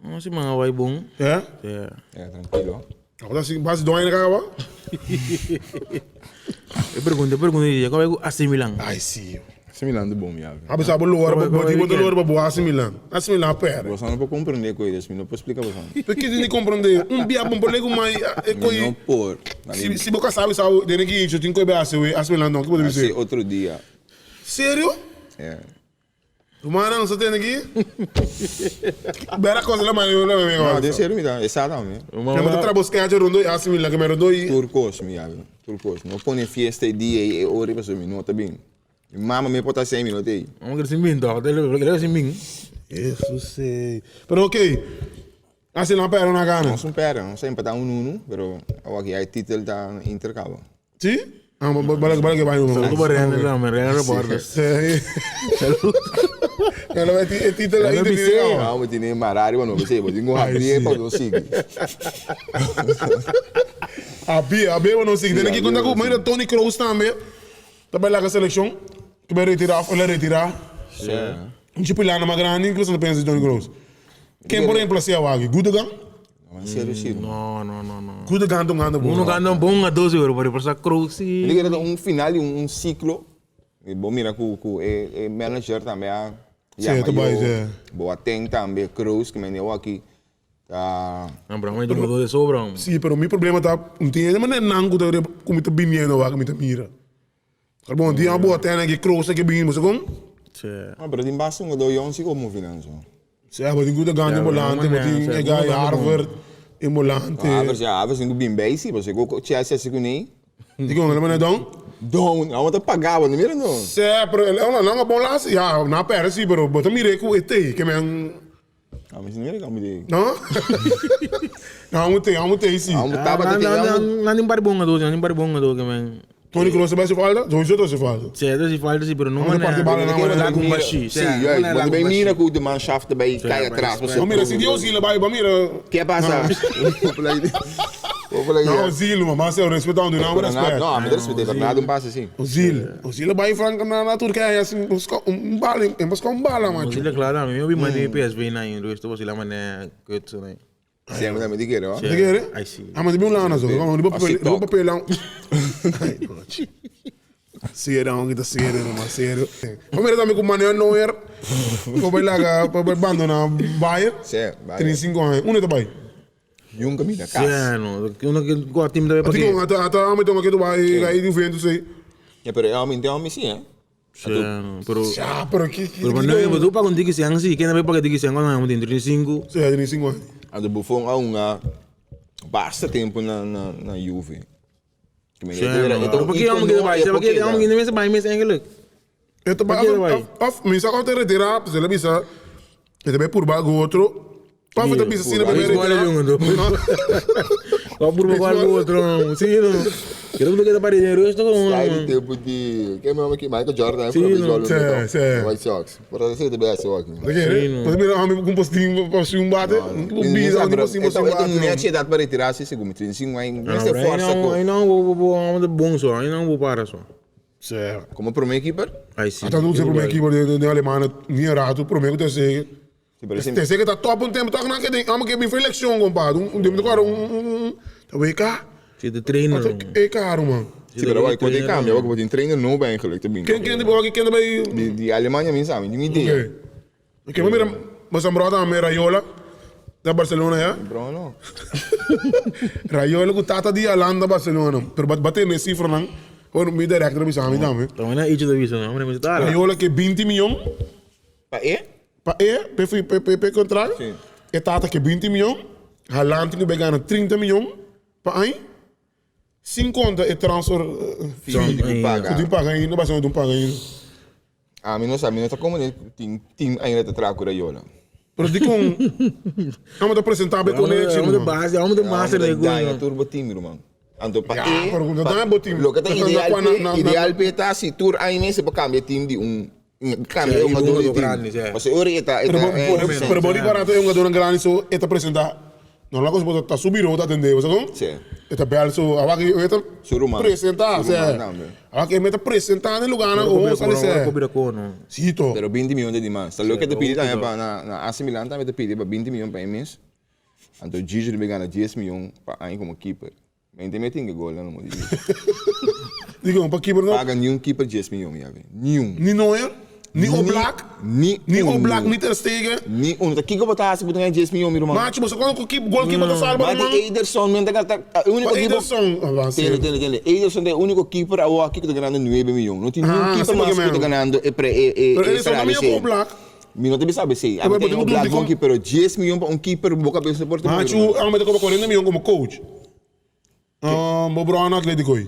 No, siman a bai bon. Ya? Ya. Ya, trankilo. Abo ta basi doña na kaba? E pregunta, e pregunta di, ku bai ku AC Milan? Ai sí. AC Milan ta bon, ya. A bisa bo lora, bo di bo ta lora pa bo AC Milan. AC Milan a perde. Boso no por comprende koe des, mi no por splika boso. Por ke tin di comprende? Un bia bo por legu mai e koe. Mi no por. Si si bo kasa bisa bo dene ki icho tin koe bai AC we, AC Milan no, ki bo ta bisa? Hasi otro dia. Serio? Ya. Rumannan sa tende ki? Bera cosa la mani la mani. No, den serio mi ta, e sa tambe. Mi ta traha bo schedule rondo i AC Milan ke mi rondo i. Tur kos mi yabi, tur kos. No pone fiesta e dia ei e ora ei pasobra mi no ta bin. Mi mama mi por ta sei mi no ta ei. Mama kere sin bin tok, kere sin bin. Jesus ei. Pero ok, AC Milan perde na gana. Nos un perde, nos a empata 1-1, pero awor aki ya e titel ta Inter kaba. Sí? Ah, bala bala que vai no. Saludo pa Rene tambe, Rene Reportes. Sí. Saludo. Pero e título ahí te tiene. No, me tiene marari bueno, sí, bo tingo habrie pa no sigui. Habrie, habrie pa no sigui. Tiene que contar ku, mira Toni Kroos tambe. Ta bai laga seleccion. Ta bai retira of el a retira. Sí. Un chipilana mas grandi, incluso ta pensa di Toni Kroos. Ken por reemplacea awaki? Gundogan? No, serio sí. No, no, no, no. Gundogan ta un gana bon. Uno gana bon a dos euro, pero por sa Kroos sí. Mi ta un final di un ciclo. Bo mira cu cu e e manager tambe a yama yo. Bo a ten tambe Kroos cu mende awaki ta. No, pero mi ta de sobra. Sí, pero mi problema ta un tin e manera nan cu ta cu mi ta biniendo awaki mi ta mira. Bon, dia bo a ten aki Kroos aki bini, bo sa con? Sí. No, pero tin basta un jugador yong si como finanso. Sea, bo tin ku ta gana den volante, bo tin e guy Harvard den volante. Havertz, ya, Havertz tin ku bin bij si, pasobra ku Chelsea hasi kuné. Dikon el a manda down? Down, amo ta paga bo, no mira no. Sea, pero el a nan a bon las, ya, nan a perde si, pero bo ta mira ku e tei, ke men. Amo si no mira ku amo tei. No? No, amo tei, amo tei si. Amo tabata tei, amo. Nan tin par bon ato, nan tin par bon ato ke men. Toni Kroos ta bai hasi falta? Sowieso ta hasi falta. Si, ta hasi falta si, pero no Amo ta parti bala nan manera. Lagun bashi. Si, juist. Bo ta bai mira ku de manschaft ta bai kai atras. Bo mira, si di Ozil a bai, bo mira. Ke pasa? No, Ozil, ma mas eu respeta un duna un respet. No, ami ta respeta, pero nada un pasa si. Ozil, Ozil a bai franca na Turkia asi busca un bala, e busca un bala macho. Ozil a kla tambe, mi obi mane PSV na in rust, Ozil a mane kut na. Si, ami tambe di kere, ho. Di kere? Ai si. Ah, ma di un lana so, riba papel, riba papel lang. Serio, amo kita serio, no, serio. Ma mira tambe ku Manuel Neuer pa bai laga, pa bai bandona Bayern. Si, Bayern. 35 aña, unda ta bai? Yun caminda cas. Sí, no. Uno que go team también pa que. Ata ata ame toma que tu vai gai Juventus aí. Ja, pero e homem tem homem sim, hè? Sí, no, pero Ja, pero que que Pero no, pero tu pa con diki siang sí, que na pa que diki siang cuando amo 35. Sí, 35 años. Ando Buffon a un basta tempo na na na Juve. Sí, no. Pero pa que amo que vai, pa que amo que nem se vai mes eigenlijk. E ta bai of mi sa of ta retira, pues el a bisa e ta bai purba algo otro. Of e ta bisa asina pa bai retira. Wa purba ku algo otro. Sí, no. Creo que ta pare den rust con. Sai di tempo di ke mi ki Michael Jordan sí, no. Sí, sí. White Sox. Por eso te bai así aki. Sí, no. Pues mira, ami con posting pa si un bate. Un bisa, un posting pa si un bate. Eto un edad pa retira si segun mi 35 aña. Mester forsa ko. Ai no, bo bo bo bon so, ai no bo para so. Como prome keeper? Ai si. Ata no ser prome keeper den Alemania ni un rato prome ku ter Stegen. Ter Stegen ta top un tempo tok nan ke den amo ke bin for eleccion compadre un un tempo un ta WK. Si de trainer. E caro man. Si pero awor kote cambia awor ku bo tin trainer nobo eigenlijk ta bin. Ken ken ken ken ta bay. Di Alemania mi sa mi tin idea. Ok bo mira boso brother ame Raiola ta Barcelona ya. Bro no. Raiola ku tata di Alan ta Barcelona pero ba tene cifranan bueno mi director a bisa mi tambe. Ta mena ichi ta bisa no mena ta. Raiola ke 20 miyon. Pa e? Pa e pe pe contract. E tata ke 20 miyon. Haaland tin ku bay gana 30 miyon pa aña. Sin konta e transfer fee ku paga. Ku tin paga ainda, Barcelona tin paga ainda. Ami no sa, mi no ta komo tin team ainda ta traha ku Raiola. Pero dikon amo ta presenta be kone chi ruman? Amo ta base, amo ta master na e Amo ta daña tur bo team ruman. Anto pa e, pero ku ta daña bo team. Loke ta ideal p'e, ideal p'e ta si tur aña mester por kambia team di un, kambia e hungador di team. Pasobra ora e ta, e ta. Pero bo ripara ta e hungadornan grandi so e ta presenta. No la cosa bo ta su biro bo ta atende bo sa kon? Sí. E ta bel su awak e ta Su ruman. presenta Su ruman tambe. Awak e ta presenta na e lugarnan ku bo sali sè. Sí to. Pero binti mion ta dimas. Ta loke ta pidi tambe pa na na AC Milan tambe ta pidi pa binti mion pa e mes. Anto Gigi lo bin gana dies mion pa aña komo keeper. Mente mi a tin ke gol nan lo mo di. Dikon pa keeper no? Paga niun keeper dies mion ya be. Niun. Ni Neuer, ni Oblak, Ni ni unu. Oblak, ni Ter Stegen. Ni unu. Ta kiko bo ta hasi ku ta gana dies mion mi ruman? Macho bo sa kuando ku keep goalkeeper ta salba Ma ruman? di Ederson men ta gana ta e uniko Pa keeper. Ederson, ah, Tende tende tende. Ederson ta e uniko keeper awo aki ku ta ganando nuebe mion. No tin niun Ah, keeper asina mas ke ku ta men. ganando e pre e e Pero e Ederson ta salario mihó ku esei. Oblak. Mi no ta bisa abc. Ami ta un Oblak bon keeper pero dies mion pa un keeper bo kabes no por ta mooi Macho ruman. ame ta koba 40 mion komo coach. Bo broer na Atletico ei.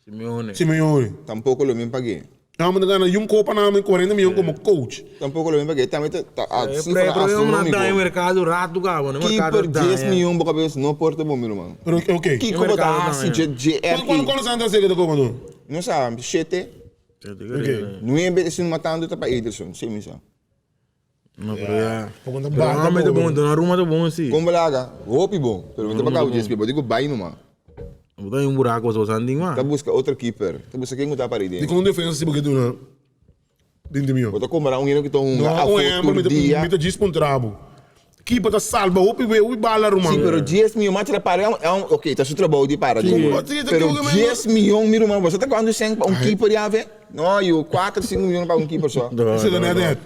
Simeone. Simeone. Tampoco lo mi pagué. Amo ta gana yun copa na 40 mion como coach. Tampoco lo mi pagué. Tambe ta ta a cifra Pero yo no astronómico. da en mercado rato cabo, no mercado Keeper 10 mion bo cabes no por ta bon mi ruman. Pero ok. Kiko bo ta hasi dje dje Cuando cuando cuando Santos sega ta copa no? No sa, shete. Ok. Nuebe esun matando ta pa Ederson, si mi sa. No, pero ya. Poko ta Pero bata hombre ta pobre. bon, Donnarumma ta bon si. Kon balaga, hopi bon, pero mi ta baka djes pie, bo di ku bai numa. Bo ta den un buraco so san ding ma. Ta buska otro keeper, ta buska ken ku ta pari Di den. kon defensa si bo ke duna 20 mion? Bo ta kompara un hende ku ta hunga No, afo un ehempel tur mi ta dia. mi ta djis puntra bo. Keeper ta salba hopi be hopi bala ruman. Si, pero djes mion, machi ta para, e un, ok, ta su trabou di para den gol. Si, ta Pero kico ke men- djes mion, mi ruman, bo sa ta kuantu sèn pa un keeper yawe? No, yu, kuater, sinku mion pa un keeper so. Esei ta net net.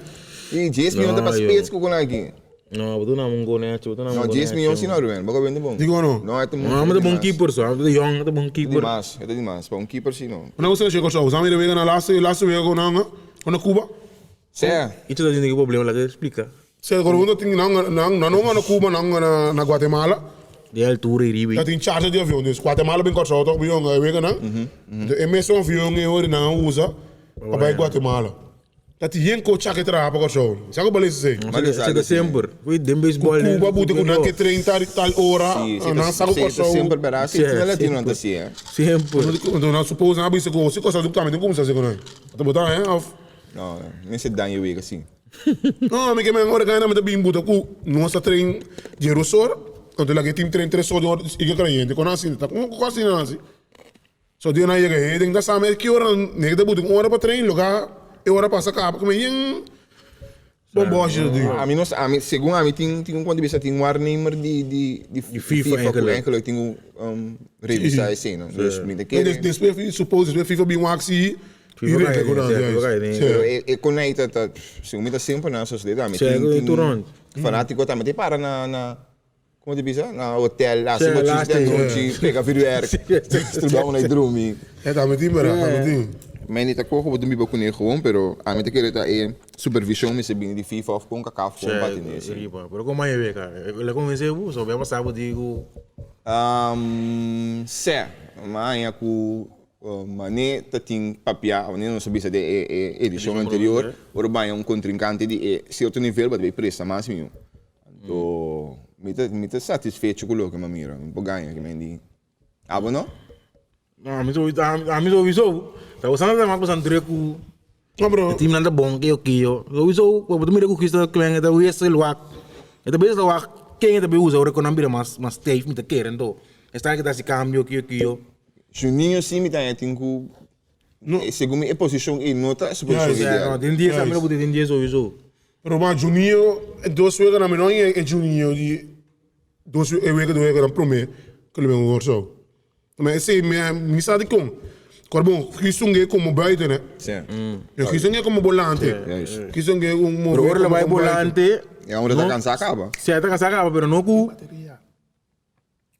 I djes mion ta pa No, yu. spits ku kon aki. No, bo ta un gol nechi, bo ta un No, gol djes nechi. mion si no, Ruben, bo ka bende bon. Dikon no? No, e ta muchu, No, e ta ta bon dimas. keeper so, ta yong, ta bon E ta keeper. dimas, e ta dimas, pa un keeper si no. Una cosa che Kòrsou, sa mi wega na laatste, laatste wega ku nan, ku na Cuba. Sea. Ichi ta tin ki problema, laga e splika. Se Coromoto tin nan nan nan no gana Cuba nan gana na Guatemala. Di altura i riba. Ta tin charter di avion dus Guatemala bin Kòrsou tok bin yonga e wega nan. Enton e mesun avion e ora nan a usa pa bai Guatemala. Ta tin yen kocha ke traha pa Kòrsou. Sa ku balesa esei? Esei ta semper. Fo'i den beisbòl Ku Cuba buta ku nan ke train tal tal ora nan sa ku Kòrsou. Semper bèrdat si tin latino nan ta si eh. Semper. Enton nan suppose nan a bisa ku si Kòrsou tambe tin kumsa si ku nan. Ta bota eh òf? No, mester daña wega si. No, mi ke men ora gana mi ta bin buta ku nos ta train djeros or, anto laga e team train tres or di ora i ke krayente kon asina ta kon kon asina nan hasi. So dia nan yega e den ta sa me ki ora nan nega ta buta un ora pa train loka e ora pasa kaba kuma yen bomboshi ta di. Ami no sa, ami segun ami tin tin un punto di bista tin waarnemer di di di FIFA ku eigenlijk tin ku revisa esei no. Dus mi ta kere. Despues suppose despues FIFA bin wak si Pero e konai ta ta segun mi ta semper na sociedad tambe tin tin fanatico tambe ta para na na como ta bisa na hotel haci bo chis di anochi pega vuurwerk strobia un ai drumi. E tambe tin bera tambe tin. Mi ta coge bo ta biba cune gewoon pero ami ta kere ta e supervision mester bini di FIFA of Concacaf gewoon pa tene esi. Pero como a yega el a convence bo so bia pasa bo di cu. Sè mi a haña cu Mane ta tin papia, mane nos a bisa den e edicion anterior, ora baña un contrincante di e cierto nivel bo ta bay presta mas miho. Anto mi ta mi ta satisfecho cu loke mi a mira, mi por gaña ki men di. Abo no? No, ami ami souwiso ta usando ta mas pasan druk cu e teamnan ta bon kiyo kiyo. Souwiso bo ta mira cu Cristo ta ta wissel wak, e ta wissel wak ken e ta bay usa ora cu nan bira mas mas stijf mi ta kere anto. Esnan ki ta hasi cambio kiyo kiyo. Juninho si mi ta haña tin ku segun mi e posishon ei no ta su posishon ideal. No, den dies ami lo pudi den dies sowieso. Pero ma Juninho e dos weganan mi no haña e Juninho di dos e wega dos weganan prome ku lo bin Kòrsou. Ma esei mi mi sa dikon. Kor bon Houston ge komo buiten hè. Houston ge komo bolante. Houston ge komo Pero ora lo bai bolante. E hombre ta kansa kaba. Si e ta kansa kaba pero no ku.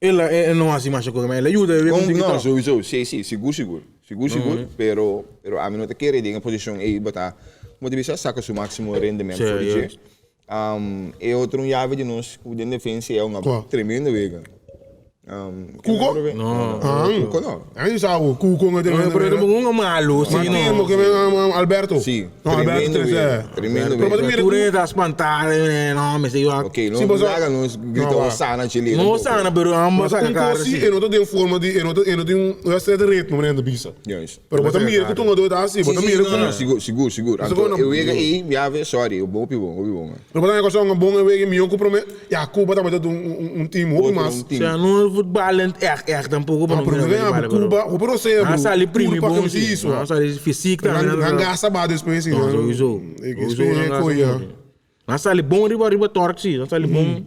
El a e no hasi masha cosa, ma el a yuda e Con, no, sowieso, si, si, sigur, sigur. Sigur, sigur, pero, pero ami no ta kere den e posicion ey bo ta, como ta bisa, saca su maximo rendement for di dje. E otro un yabe di nos cu den defensa e un tremendo wega. Cuco? No. Cuco no. Ay sa bo, Cuco no tremendo wega. Pero un malo, si no. Alberto. Si, tremendo wega. Tremendo wega. Tur hende ta spantá, no, mester yu a. Ok, no laga nos grita Hosana chileno. No Hosana, pero ambos saca cara si. E no ta den forma di, e no ta, e no tin un wedstrijd ritmo manera nan ta bisa. Juist. Pero bo ta mira ku tungadó ta hasi, bo ta mira ku. No, no, sigur, sigur, sigur. Anto e wega ei, ya sorry, hopi bon, hopi bon. Pero bo ta haña kòrsou un bon e wega mihó ku promé. Ya, Cuba tabata un team hopi mas. Osea, no voetballend echt, echt tampoco. No, pero mi gana Cuba, hopi rosea bro. Nan sali primi bon si. Nan sali fysiek tambe. Nan gasta ba despues si. No, sowieso. Sowieso nan gasta mucho. Nan sali bon riba riba tork si, nan sali bon.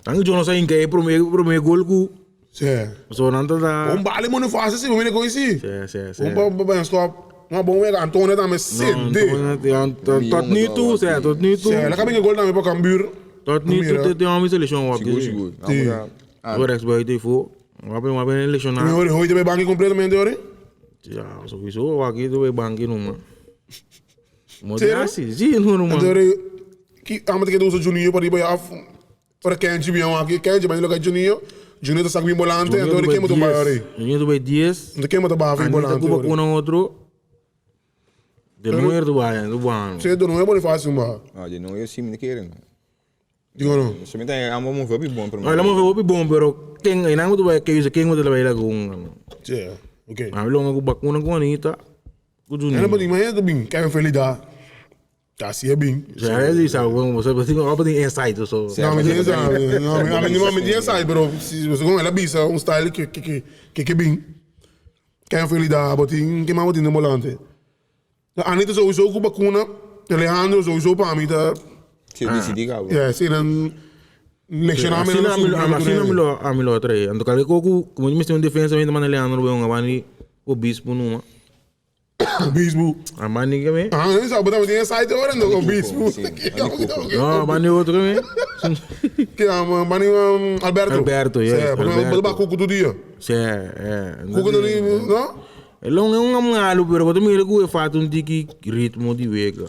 Nan yo no sa hinka e prome prome gol ku. Si. So nan ta ta. Bon bali Bonifacio si, bo mira kon si. Si, si, si. Bon pa pa stop. Una bon wega, Antonio tambe sede. No, Antonio, tot nu toe, si, tot nu toe. Si, el a kaba hinka gol tambe pa Cambuur. Tot nu toe te homi seleccion wak. Sigur, sigur. Si. Voor rechtsbuiten voor. Wapen, wapen lesionaar. Hoy, hoy te bij bankie completamente hoor. Ja, sowieso wak te bij bankie no man. Modrasi, zie no man. Anto ki amo te keda usa Juninho pa riba ya af ora Kenji bien aki Kenji ba loka Juninho Juninho ta sak bien volante anto ora ken bo ta bai ora Juninho ta bai 10. Anto ken bo ta baha bien volante Anita Cuba kuna otro. De Neuer ta bai ta bai. Si de Neuer Bonifacio ba. Ah de Neuer si mi ta kere no. Digo no. Si mi ta amo move hopi bon pero. No el a move hopi bon pero ken einan bo ta bai keuze ken bo ta bai laga un. Si ok. Ami longa ku bakuna ku Anita. Ena bo di mañana ta bin Kevin Felida casi a bin. Ya e di sa bon bo sa bo tin bo tin insight of so. No mi tin insight no mi no mi tin insight pero si segun el a bisa un style ke ke ke ke bin Kevin Felida bo tin ke mas bo tin den bolante Anita souso ku bakuna Alejandro souso pa mi ta. Si disidi kaba. Ya si nan lecciona mi nan Asina mi lo ami lo a trae anto kalke ku ku mi mester un defensa mi ta manda Alejandro bay hunga bani Obispo numa. Obispo. Ah, mani que me? Ah, não sabe, botava tinha site agora não, Obispo. No, mani outro que me? Que ah, mani Alberto. Alberto, yes. É, porque Alberto. Alberto. Cuco todo dia. Sim, é. Cuco não, não? Ele é um malo, pero bota mira que falta um tiki ritmo de wega.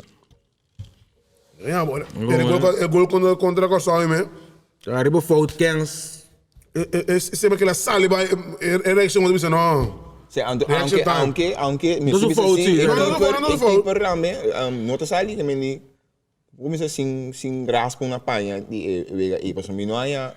Ja, bo, e gol, e gol contra, contra Kòrsou me. Ariba fout kens. E, e, semper que la sali bai, e, e reaccion bo bisa no. Se anto aunke aunke aunke mi si bisa si e keeper e keeper tambe no ta sali tambe ni kuminsa sin sin raspa una paña di e wega ei pasobra mi no haña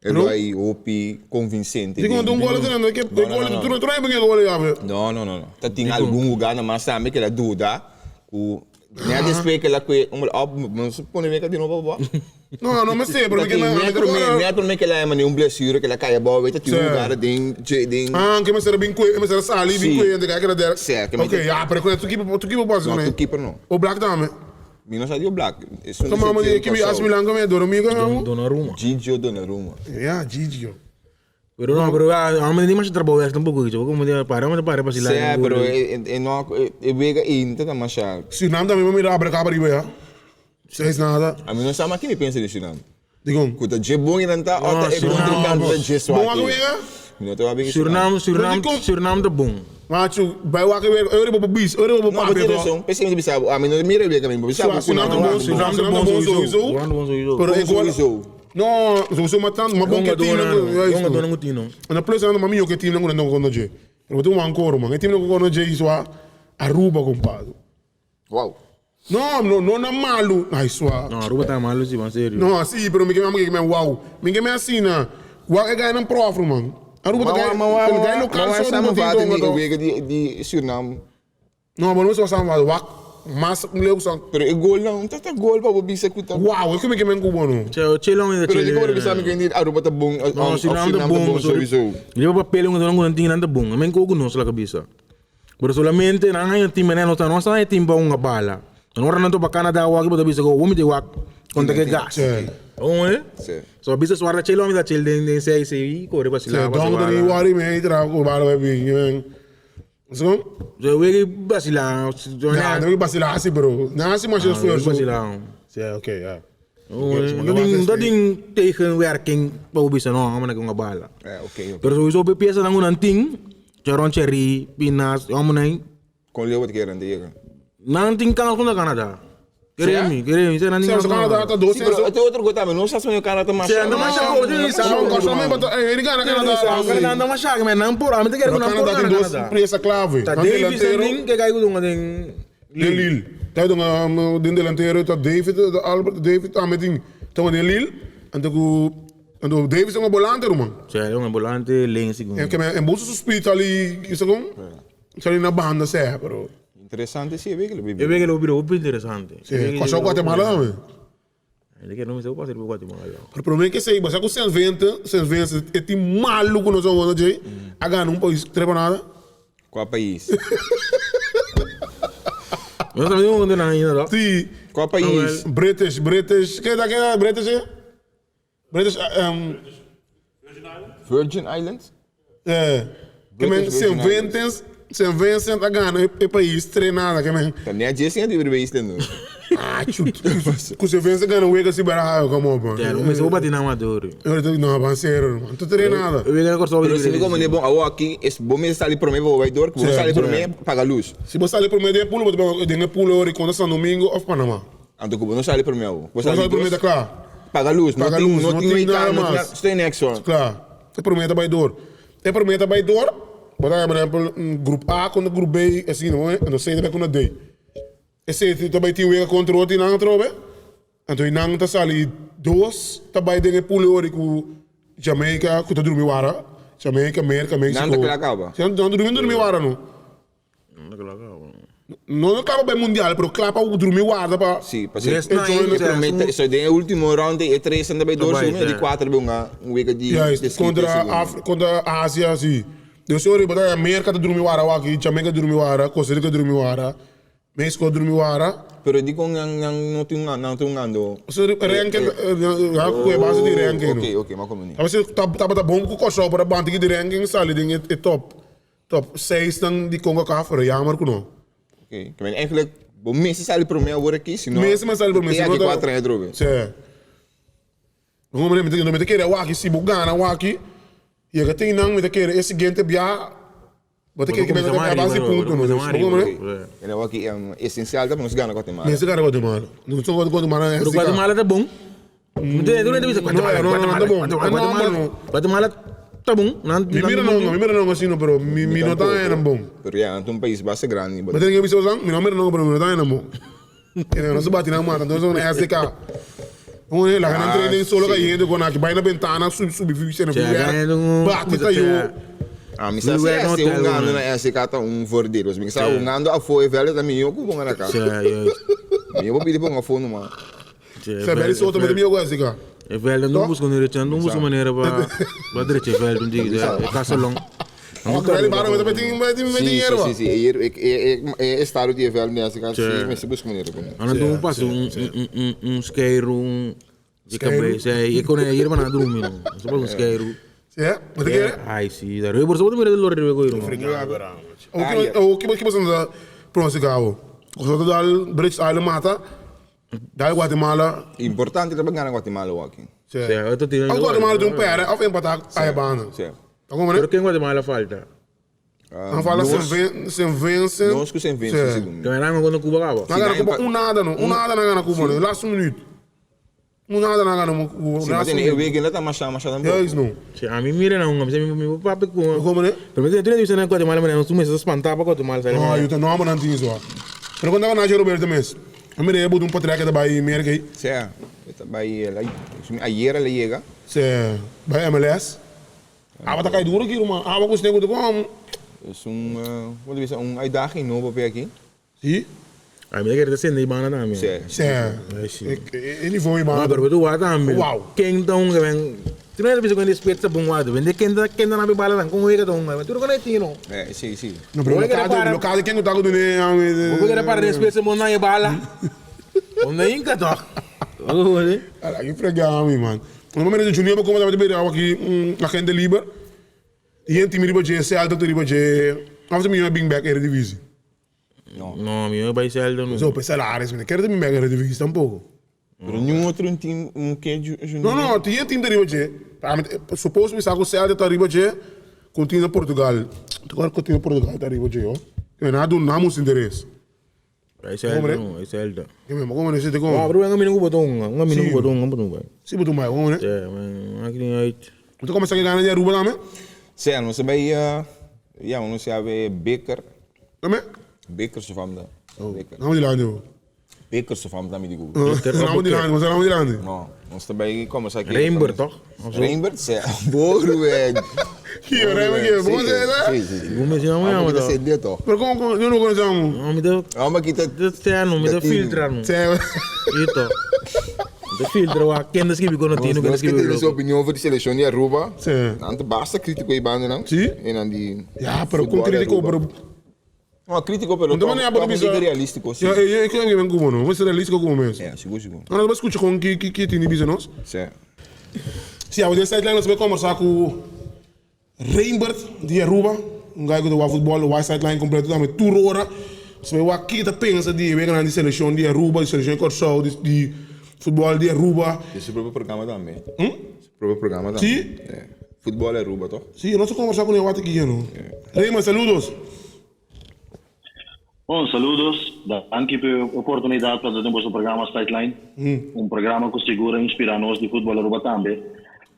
e lo ei hopi konvinsente Dikon un gol ta nando ke gol tur tur e gol ya be. No no no no ta tin algun hugada mas tambe ke la duda ku net despues ke la kue un op no se pone wega di nobo bo. No no mester pero mi ke net prome net prome ke la haña un blesure ke la kai abou ta tin un hugada den den Ah ke mester bin kue mester sali bin kue ente ke la der. Ok ya pero tu keeper tu keeper No tu keeper no. Oblak tambe. Mi no sa di Oblak. Esun di Mama di ekipo di AC Milan come Donnarumma come? Donnarumma. Gigio Donnarumma. Ja, Gigio. Pero no, pero a mi no masha trabou echt tampoco kico. Como di para, mi para pa sila. Sè, pero e e no e wega ei no ta ta masha. Surinam tambe mi mira abra caba riba ya. Seis nada. A mi no sa mas ki mi pensa di Surinam. Dikon? Ku ta dje bon i nan ta òf ta e kontrinkante ta dje swak. Bon wak wega? Mi no ta wak wega Surinam. Surinam, Surinam, Surinam ta bon. Machu, bai wak wega, ora bo por bisa, ora bo por papia. No, bo tin rason. P'esei mi ta bisa bo, ami no ta mira wega mi, bo bisa bo ku nan ta bon. Surinam ta bon sowieso. Surinam ta bon sowieso. Pero e gol. No, sowieso ma tantu, ma bon ke team nan. Bon hungadónan ku tin no. Na plus nan ma mihó ke team nan ku nan ta kontra dje. Pero bo tin wan koro man. E team nan ku kontra dje isua Aruba kompadre. Wow. No, no, no na malu. Ay, sua. No, Aruba ta malu si, man, serio. No, si, pero mi ke mi ke men wow. Mi ke men asina. Wak e gainan prof, man. Aruba ta gai, el gai local so Aruba tin donga to. Wega di di Surinam. No, pero no so samenvat. Wak mas leu san. Pero e gol nan, ta ta gol pa bo bisa ku ta. Wow, e ke mi ke men ku bo no. Che, che long Pero di ku bo bisa mi ke di Aruba ta bon, No, Surinam ta bon sowieso. Riba papel un nan tin nan ta bon. Men ku nos la kabisa. Pero solamente nan haña tin manera nos ta nos haña tin pa hunga bala. En ora nan topa Canada awor aki bo ta bisa ku bo miti wak kontra ke gas. Oe? So bisa suarda chelo mi ta chel den den sei sei kore pa sila pa Don bala. Don wari me tra ku bala bai bin. So So wege basila. Ya, no basila asi bro. Na asi mas esfuerzo. Basila. Sí, okay, ya. Dat ding, dat ding tegenwerking pa bo bisa no, amo na hunga bala. Eh, okay, okay. Pero sowieso pe pieza nan ku nan tin Jaron Cherry, Pinas, e homennan ei. Kon leu bo ta kere nan ta yega? Nan tin kans kontra Canada. Kere mi, kere mi, nan tin kans kontra Canada. Si, pero e otro go tambe, no sa soño Canada ta masha. Nan ta masha ko, tin sa. Canada ta masha, men nan por, ami ta kere ku nan por gana Canada. Canada tin dos pieza clave. Ta Davis en ding, ke kai ku dunga den Den Lille. Ta dunga den delantero ta David, Albert David tambe tin, ta den Lille, anto ku. Anto Davis ta un bolante ruman. Sí, e un bolante len segun. En keme en boso su speed sali segun sali na banda seh pero. Interesante si e wega lo bira. E wega lo bira hopi interesante. Sí, Kòrsou Guatemala tambe. E ke no mi sa ku pasa riba Guatemala. Pero prome ke esei basa ku Saint Vincent, Saint Vincent e tin malu ku nos a wòrdu djei a gana un pais trepa nada. Kua pais? Nos tambe tin un kontra nan ainda to. Sí. Kua pais? British, British, ke ta ke ta British e? British um, Virgin Islands? Eh, ke men British Virgin Saint Vincent, Saint Vincent a gana e, e pais tre nada ke men. Ta net dje sin a riba isla no. Ah, chut. Ku Saint Vincent gana wega si barajo, come on, man. Ya, lo mester bati nan maduro. Yo te no, van serio, man. Tu tre nada. E wega na Kòrsou Pero si mi komo ne bon awo aki, es bo mester sali prome pa bo bai dor, ku bo sali prome paga lus. Si bo sali prome den e pool, bo ta den e pool ori kontra San Domingo of Panama. Anto ku bo no sali prome awo. Bo sali prome ta kla. Paga lus, no Paga tin lus, no no tin tin nada wei no tin mas. stay next one. Kla. E prome ta bai dor. E prome ta bai dor, bo ta por ehempel grup A kontra grup B asina no, anto C ta bai kontra D. E C ta bai tin wega kontra otro i nan atrobe, anto i nan ta sali dos ta bai den e pool ori ku Jamaica ku ta drumi wara, Jamaica, Merca, Nan Mexico. ta kla kaba. Nan ta drumi wara no. No no kla pa bai mundial pero kla pa drumi warda pa Sí, pa ser e prome so den e ultimo round e tres nan ta bai dor segun e di kuater bai hunga un wega di Juist, kontra Af kontra Asia si. Dus ora bo ta haña Merka ta drumi wara awaki, Jamaica ta drumi wara, Costa Rica ta drumi wara, Mexico ta drumi wara. Pero dikon nan nan no tin nan ta hungando So ranking ya ku e base di ranking no. Ok ok ma komuni. Tabata bon ku Kòrsou por a banta di ranking sali den e top. Top seis nan di Concacaf, pero jammer ku no. Oké, ke men eigenlijk bo mester sali promé awor aki, si no Mester men sali promé, si no ta kuater aña atrobe. Sí. No, mi ta mi ta kere awaki, si bo gana awaki, yega tin nan mi ta kere e siguiente bia. Bo ta kere ku mester a base di punto no. Bo komprende? E na wak esencial ta pa nos gana Guatemala. Mester gana Guatemala. Nos ta Guatemala Pero Guatemala ta bon. Guatemala, Guatemala, Guatemala, Guatemala ta bon. Mi mira nan, mi mira nan asina pero mi mi no ta haña nan bon. Pero ya, nan ta un pais basta grandi. Bo ta bisa osan? Mi no mira nan pero mi no ta haña nan bon. Nos a bati nan mata, entonces nan SDK. Laga nan train den solo cayente con aki bai na bentana subi subi fi bati ta yo. A mi sa si SC hungando na SDK ta un voordeel. Pasobra mi sa hungando afo e veld ta mihó ku ponga na kas. Mihó bo pidi ponga afo numa. Sa Barry Soto mete mihó ku SDK. E veld no busca un busca manera pa drecha e veld un diki e casa long. Sí, sí, sí. E, e, e, estado di e veld mi hace sí, mester busca manera con. Ana doen pas un un un un skeiru un de cabeza. E con e hier maar drumi no. So pas un skeiru. Ja, wat ik Ai sí, daar we borso mira de lorry we go hier. O que que você pronosticavo? Você dal British Island mata. Dal Guatemala. Importante ta gana Guatemala aki. Sí. Of Guatemala tin un perde of empata aya banda. Sí. Ta como Pero ken Guatemala falta? Nan falta Saint Vincent. Nos cu Saint Vincent segun mi. Nan gana contra Cuba caba. Nan gana Cuba un nada no. Un nada nan gana Cuba no. Last minuut. Un nada nan gana Cuba. Si ma tene e wega no ta masha masha tampoco. Juist no. Si ami mira nan hunga mi mi papia cu. Como ne? Pero mi tene bisa nan Guatemala manera nos mester spanta pa Guatemala. No, yo ta no amo nan tin so. Pero cuando nan gana Roberto mes. A mira e bota un potrek e ta bai Merca ei. Sea, e ta bai ayer el a yega. Sea, bai MLS. Awa ta kai duro aki ruman, awa ku sneeuw ku ta kom. Es un, como ta bisa, un uitdaging nobo p'e aki. Si. Ay, mi ta kere ta sende e banda tambe. Si. Sea, e nivo e banda. No, pero bo ta wak tambe. Wow. Ken ta hunga ben. Tu no ta bisa ku hende spet ta bon wak. Bende ken ta ken ta na be bala nan, kon wega ta hunga. Tur kon e tin no. Si, si. No, pero lokal, lokal ken ku ta ku dune. Bo kere para den spet se mon na e bala. Bo no hinka toch. Ala ki frega mi man. No momento di Junior bo como tabata bira aki un agente liber. Y yen team riba dje, Celta ta riba dje. Of ta miyo a bin bek Eredivisie? No. No, miyo a bay Celta no. So pe salaris mi no kere ta bin bek Eredivisie tampoco. Pero niun otro team no ke Junior? No, no, tin yen team ta riba dje. Suppose mi sa cu Celta ta riba dje cu team na Portugal. Ta kor cu team na Portugal ta riba dje yo. Nan a duna nos interes. Ay Zelda no, ay Zelda. Yo mismo, como necesito como. Ah, pero un camino ku botón, un camino ku botón, un botón. Sí, botón bai, como ne? Sí, man, maakt niet uit. Moet como sa gana de Aruba dame? Sí, no se bai ja, uno se ave beker. Dame? Beker se fam da. Beker. Namo di lande. Beker se fam da mi digo. Namo di lande, namo di lande. No, nos ta bai como sa Reinbert, toch? Reinbert, sí. Boru, eh. Kio, Reinbert, kio. Como se llama? Sí, sí, sí. Como se llama? Amo kita sende toch. Pero como, como, yo no conocemos. No, mi ta. Amo kita. Te no, mi ta filtra no. Sí. Ito. Mi ta filtra wa ken ta skibi kono tino, ken ta Nos skibi kita loco. su opinion over di seleccion di Aruba. Sí. Nan ta basta critico e banda nan. Sí. En nan di. Ja, pero con futbol di critico, Aruba. pero No, critico pero Unta manera bo ta bisa. realistico si. Ja, e e e ben como no. Bo ser realistico como mes. Ja, sigur sigur. No, no, bo escucha con ki ki ki tin di bisa nos. Sí. Si, awe den sideline nos bai conversa cu Reinbert di Aruba, un guy cu ta wak futbol, wak sideline completo tambe tur ora. Nos bai wak ki ta pensa di e weganan di seleccion di Aruba, di seleccion di Corsou, di di futbol di Aruba. Di su propio programa tambe. Su propio programa tambe. Si? Yeah. Futbol Aruba toch? Si, nos a conversa cune wak aki no. Reinbert, saludos. Bon, saludos. Danki pa e oportunidad pa ta den boso programa Sideline. Un programa cu sigur a inspira nos di Futbol Aruba tambe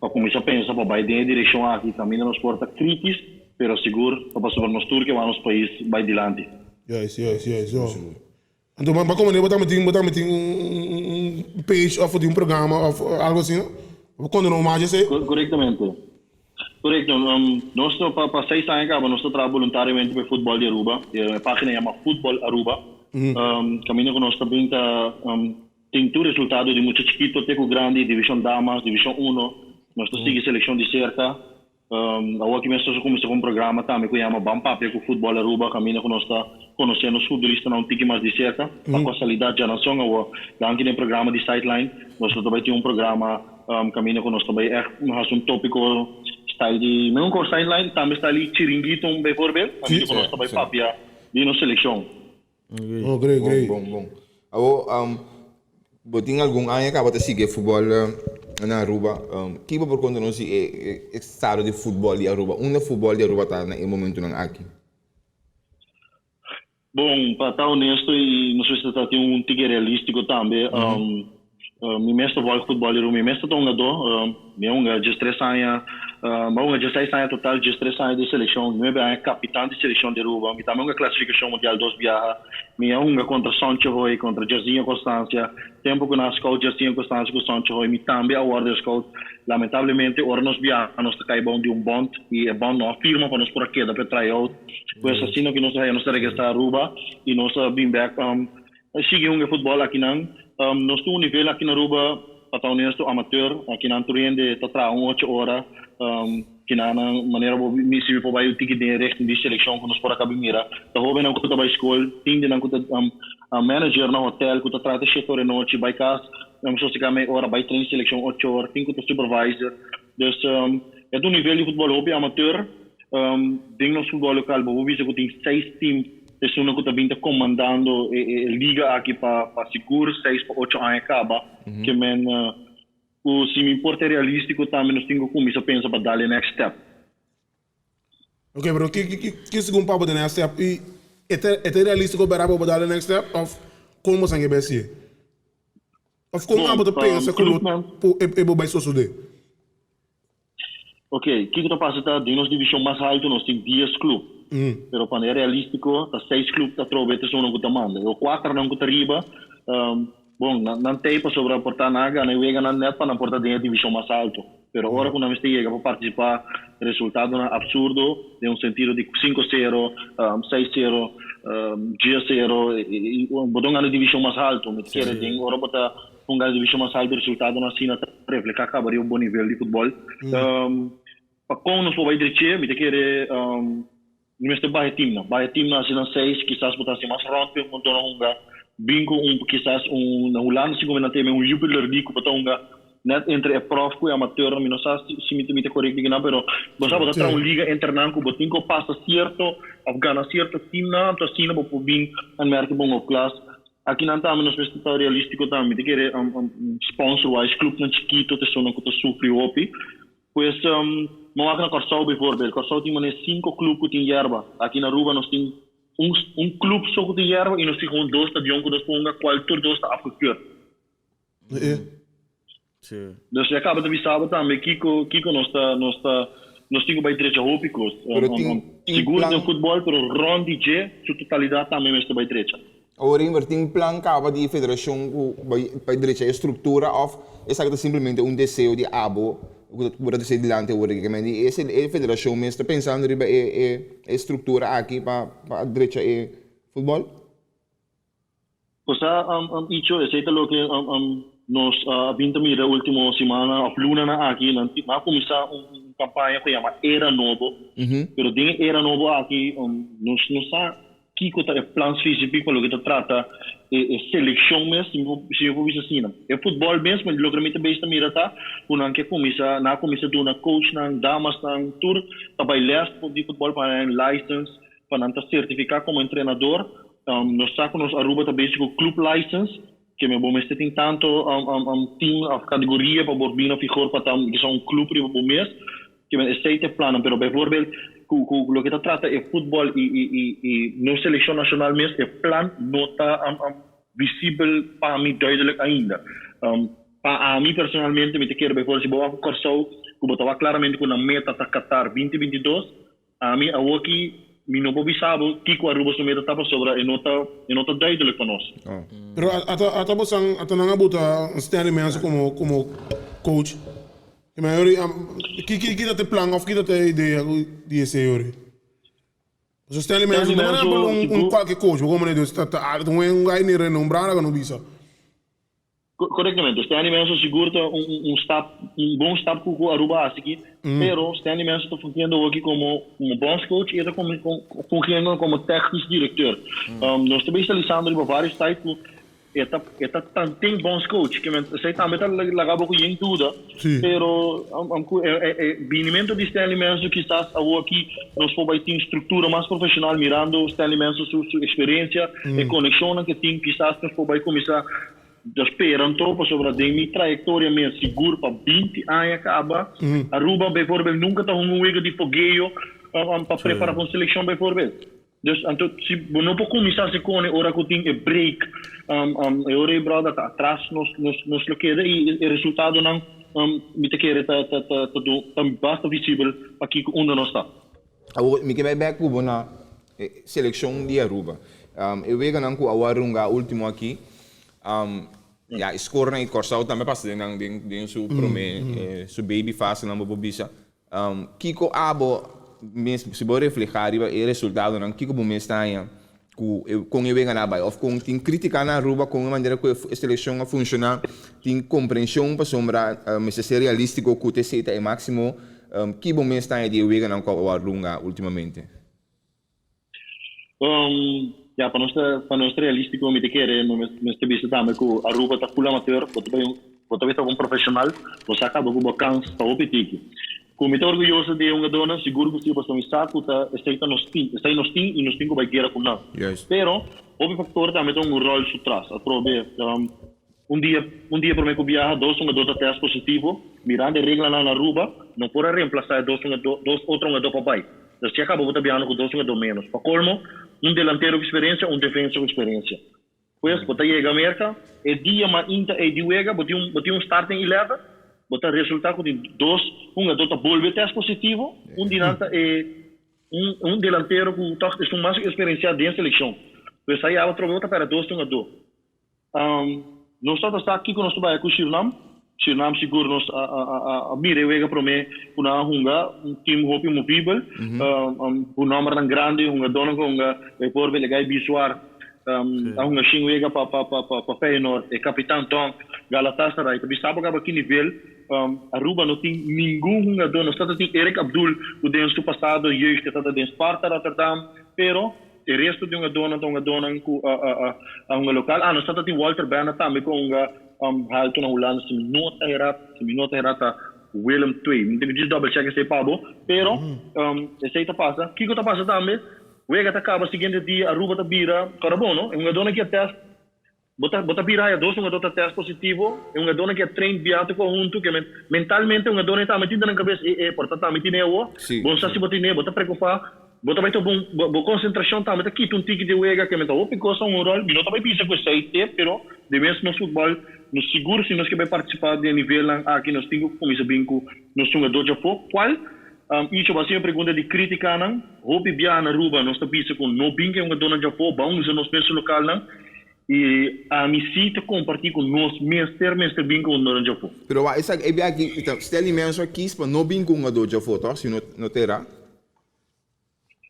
pa cuminsa pensa pa bay den e direccion aki caminda nos por ta critis pero sigur ta pasobra nos tur ke wak nos pais bay dilanti. Juist, juist, juist, jo. Anto ba como bo tambe tin bo tambe tin un page of tin un programa of algo asina? Bo konta nos mas esei? Correctamente. Correcto. Nos ta pa seis aña caba nos ta traha boluntariamente pa e futbol di Aruba. E pagina yama Futbol Aruba. Caminda cu nos ta bin ta tin tur resultado di mucha chikito te cu grandi, division damas, division uno. Nos ta sigui seleccion di cerca. Awor ki mes nos a kuminsá ku un programa tambe ku yama Ban Papia ku Futbòl Aruba kaminda ku nos ta konosé nos futbolistanan un tiki mas di serka. Pa kasualidat djanason awor danki na e programa di Sideline nos lo ta bai tin un programa kaminda ku nos ta bai ègt hasi un tópiko style di mesun ku Sideline tambe style di Chiringuito bijvoorbeeld kaminda ku nos ta bai papia di nos selekshon. Oh, great, great. Bon, bon, bon. Awor, bo tin algun aña kaba ta sigui e futbòl na Aruba. Ki bo por konta nos di e estado di futbòl di Aruba? Unda futbòl di Aruba ta na e momentunan aki? Bon, pa ta honesto y nos mester ta tin un tiki realistico tambe, mi mes ta volg futbol y mi mes ta ta hungador, mi a hunga diestres aña, mi a hunga diesseis aña total, diestres aña di seleccion, nuebe aña capitan di seleccion di Aruba, mi tambe a hunga clasificacion mundial dos biaha, mi a hunga contra Sonche Hoy, contra Jairzinho Constancia, Tempo ku nan a scout Justin Constancio ku Soncho Hoy mi tambe a wòrdu e scout. Lamentablemente ora nos biaha nos ta kai bou di un bond i e bond no a firma pa nos por a keda pa e tryout. Pues asina ku nos a haya nos a regresá Aruba i nos a bin bèk sigui hunga e futbòl akinan. Nos tin un nivel aki na Aruba pa ta honesto amateur. Akinan tur hende ta traha un ocho ora. Kinanan manera bo mi si mi por bai un tiki den e richting di selekshon ku nos por a kabi mira. Ta hobennan ku ta bai skol, tin di nan ku ta manager na hotel ku ta traha te shete ora e nochi, bai kas sosegá mei ora, bai train selekshon ocho ora, tin ku ta supervisor. Dus e ta un nivel di futbòl hopi amateur. Den nos futbòl lokal bo por bisa ku tin seis team esunnan ku ta bin ta komandando e liga aki pa sigur seis pa ocho aña kaba. Ke men Ku si mi por ta realístiko tambe nos tin ku kuminsá pensa pa dal e next step. Ok, pero ki ki ki segun pa bo ta next step i e ta e ta realístiko bera pa bo dal e next step òf kon bo san ke bai hasié? Òf kon abo ta pensa ku lo ku e bo bai sosodé? Ok, kiko ta pasa ta den nos divishon mas haltu nos tin dies klub, pero pa e realístiko ta seis klub ta trobe te esunnan ku ta manda. E kuaternan ku ta riba, bon, nan tei pasobra por ta nan a gana e weganan nèt pa nan por ta den e divishon mas haltu. Pero ora ku nan mester yega pa partisipá, resultadonan apsurdo den un sentido di sinku sero, seis sero, dies sero, bo ta un gana e divishon mas haltu. Mi ta kere den ora bo ta Hunga divishon mas alto resultadonan asina ta refleha kaba riba bo nivel di futbol. Pa kon nos por bai dreche mi ta kere mi mester baha e teamnan. Baha e teamnan hasi nan seis kisas bo ta hasi mas rond pa e montonnan hunga. Bin ku un kisas un na Hulanda si ku mi nan teme un Jupiler League ku bo ta hunga net entre e prof ku e amateurnan mi no sa si mi ta korekto kinan pero bo sa bo ta traha un liga entre nan ku bo tin ku pasa sierto of gana sierto teamnan anto asina bo por bin aanmerking pa un hoofdklas. Akinan tambe nos mester ta realístiko tambe. Mi ta kere sponsor wise clubnan chikito ta esunnan ku ta sufri hopi. Pues mi a wak na Kòrsou bijvoorbeeld. Kòrsou tin manera sinku club ku tin yerba. Aki na Aruba nos tin un un club so ku tin yerba i nos tin gewoon dos stadion ku nos por hunga kual tur dos ta afgekeurd. Dus ya kaba ta bisa bo tambe kiko kiko nos ta nos ta nos tin ku bai drecha hopi kos. Pero tin tin Sigur plan den futbòl pero rònt di dje su totalidat tambe mester bai drecha. Awor Ingvar tin plan kaba di federashon ku bai bai drecha e struktura òf esaki ta simplemente un deseo di abo ku ta ku bo ta trese dilanti awor aki? Kimen di ese e federashon mes ta pensando riba e e e struktura aki pa pa drecha e futbòl? Cosa Icho, esey ta loke nos a bin ta mira ultimo simana of lunanan aki. Nan a cuminsa un campaña cu yama Era Nobo. Pero den e Era Nobo aki nos no sa kico ta e plan specifico pa loke ta trata e seleccion mes, si mi por bisa asina. E futbol mes, loke mi ta bezig ta mira ta cu nan ke cuminsa, nan a cuminsa duna coachnan, damasnan, tur ta bay les di futbol pa haña license, pa nan ta certifica como entrenador. Nos sa ku nos Aruba ta bezig ku club license, ke me bo mester tin tanto team of kategoria pa bo bini fihor pa ta kisa un club riba bo mes, ke men esei ta e plannan. Pero bijvoorbeeld ku ku loke ta trata e futbol i i i i nos selekshon nashonal mes e plan no ta visibel pa mi duidelijk ainda. Pa ami personalmente mi ta kere bijvoorbeeld si bo wak ku Kòrsou ku bo ta wak klaramente ku nan meta ta Qatar binti 22, Ami awoki mi no por bisa bo kiko Aruba su meta ta pasobra e no ta e no ta duidelijk pa nos. Pero ata ata bosan ata nan a buta Stanley Menzo como como coach. E mayoria ki ki ki ta te plan of ki ta te idea di esey ori? Pasobra Stanley Menzo Stanley no por Menzo un un sigur cualke coach bo como dus ta ta un guy ni renombrado laga no bisa. Correctamente. Stanley Menzo sigur ta un un stap, un bon stap cu cu Aruba a haci aki, pero Stanley Menzo ta fungiendo awo aki como como bondscoach y e ta fungiendo como technisch directeur. Nos ta bay salisando riba varios site cu e ta e ta tanten bondscoach ke men esey tambe ta laga bo cu yen duda, pero cu e e binimento di Stanley Menzo kisas awo aki nos por bay tin structura mas profesional mirando Stanley Menzo su su experiencia, e conexionnan ke tin kisas nos por bay cuminsa Ta spera anto pasobra den mi trayectoria mes sigur pa binti aña caba, Aruba bijvoorbeeld nunca ta hunga un wega di fogeo pa prepara pa un seleccion bijvoorbeeld. Dus anto si bo no por kuminsá si kone ora ku tin e break, e ora ei bròder ta atras nos nos nos lo keda i e resultadonan mi ta kere ta ta ta ta ta basta visibel pa kiko unda nos ta. Awor mi ke bai bek ku bo na e selekshon di Aruba. E weganan ku awor runga ultimo aki, ya e skornan i Kòrsou tambe a pasa den nan den den su promé su baby fasenan bo por bisa. Kiko abo mes, si bo reflehá riba e resultadonan, kiko bo mes ta haña ku e kon e weganan a bai? Òf kon tin krítika na Aruba kon e manera ku e selekshon a funshoná? Tin komprenshon pasobra mester ser realístiko ku t'esei ta e máksimo? Ki bo mes ta haña di e weganan ku a wòrdu hungá últimamente? Ya, pa nos ta pa nos ta realístiko mi ta kere mi mester bisa tambe ku Aruba ta full amateur, bo ta bai bo ta bai toka un profeshonal, bo sa kaba ku bo kans ta hopi tiki. Ku mi ta orguyoso di e hungadónan, sigur ku si, pasobra mi sa ku ta esei ta nos tin, esei nos tin i nos tin ku bai guera ku nan. Pero hopi faktor tambe ta un ròl su tras. Atrobe un dia un dia promé ku biaha dos hungadó ta tèst positivo, mirando e reglanan na Aruba no por a remplasá e dos hungadó dos otro hungadó pa bai. Dus si a kaba bo ta biahando ku dos hungadó ménos. Pa kolmo, un delantero ku eksperensia, un defensa ku eksperensia. Pues, bo ta yega Merka, e dia mainta ei di wega, bo tin un bo tin un starting eleven, bo ta resultá ku tin dos hungadó ta bolbe tèst positivo, un di nan ta e un un delantero ku tòg esun mas eksperensiá den selekshon. Pues a yaba atrobe bo ta pèrdè dos hungadó. Nos tabata sa kiko nos ta bai ku Surinam. Surinam sigur nos a mira e wega promé ku nan a hunga, un tim hopi movibel, ku nòmbernan grandi, hungadónan ku a hunga bijvoorbeeld e Guy Bisuar a hunga shin wega pa pa Feyenoord, e kapitan Donk, Galatasaray, ta bisa bo kaba ki nivel. Aruba no tin ningun hungadó, nos tabata tin Eric Abdul ku den su pasado jeugd tabata den Sparta Rotterdam, pero. E resto di hungadónan ta hungadónan ku a hunga lokal. Ah, nos tabata tin Walter Bennett tambe ku a hunga haltu na Hulanda, si mi no ta herá, si mi no ta herá ta Willem II. Mi tin ku djis double check esei pa bo. Pero esei ta pasa. Kiko ta pasa tambe? Wega ta kaba siguiente dia Aruba ta bira kòrda bon no, e hungadónan ki a tèst Bo ta bo ta bira haya dos hungadó ta tèst positivo, e hungadónan ke a train biaha tur konhuntu, ke men mentalmente hungadónan ta meti den nan kabes, e e por ta tambe tine awor, bo no sa si bo tine, bo ta preokupá, bo ta bai ta bon, bo bo konsentrashon tambe ta kita un tiki di wega, ke men ta hopi kos ta un ròl, mi no ta bai bisa ku esei te, pero den mes nos futbòl, nos sigur si nos ke bai partisipá den e nivelnan aki nos tin ku kuminsá bin ku nos hungadó djafó, kual Icho bo a hasi un pregunta di kritikanan, hopi biaha na Aruba nos ta bisa ku no bin ku e hungadónan djafó, ban usa nos mes lokalnan. I ami si ta kompartí ku nos mester mester bin ku un dor djafó. Pero wak esaki e biaha aki ta Stanley Menzo a kis pa no bin ku un ador djafó tòg si no no ta erá?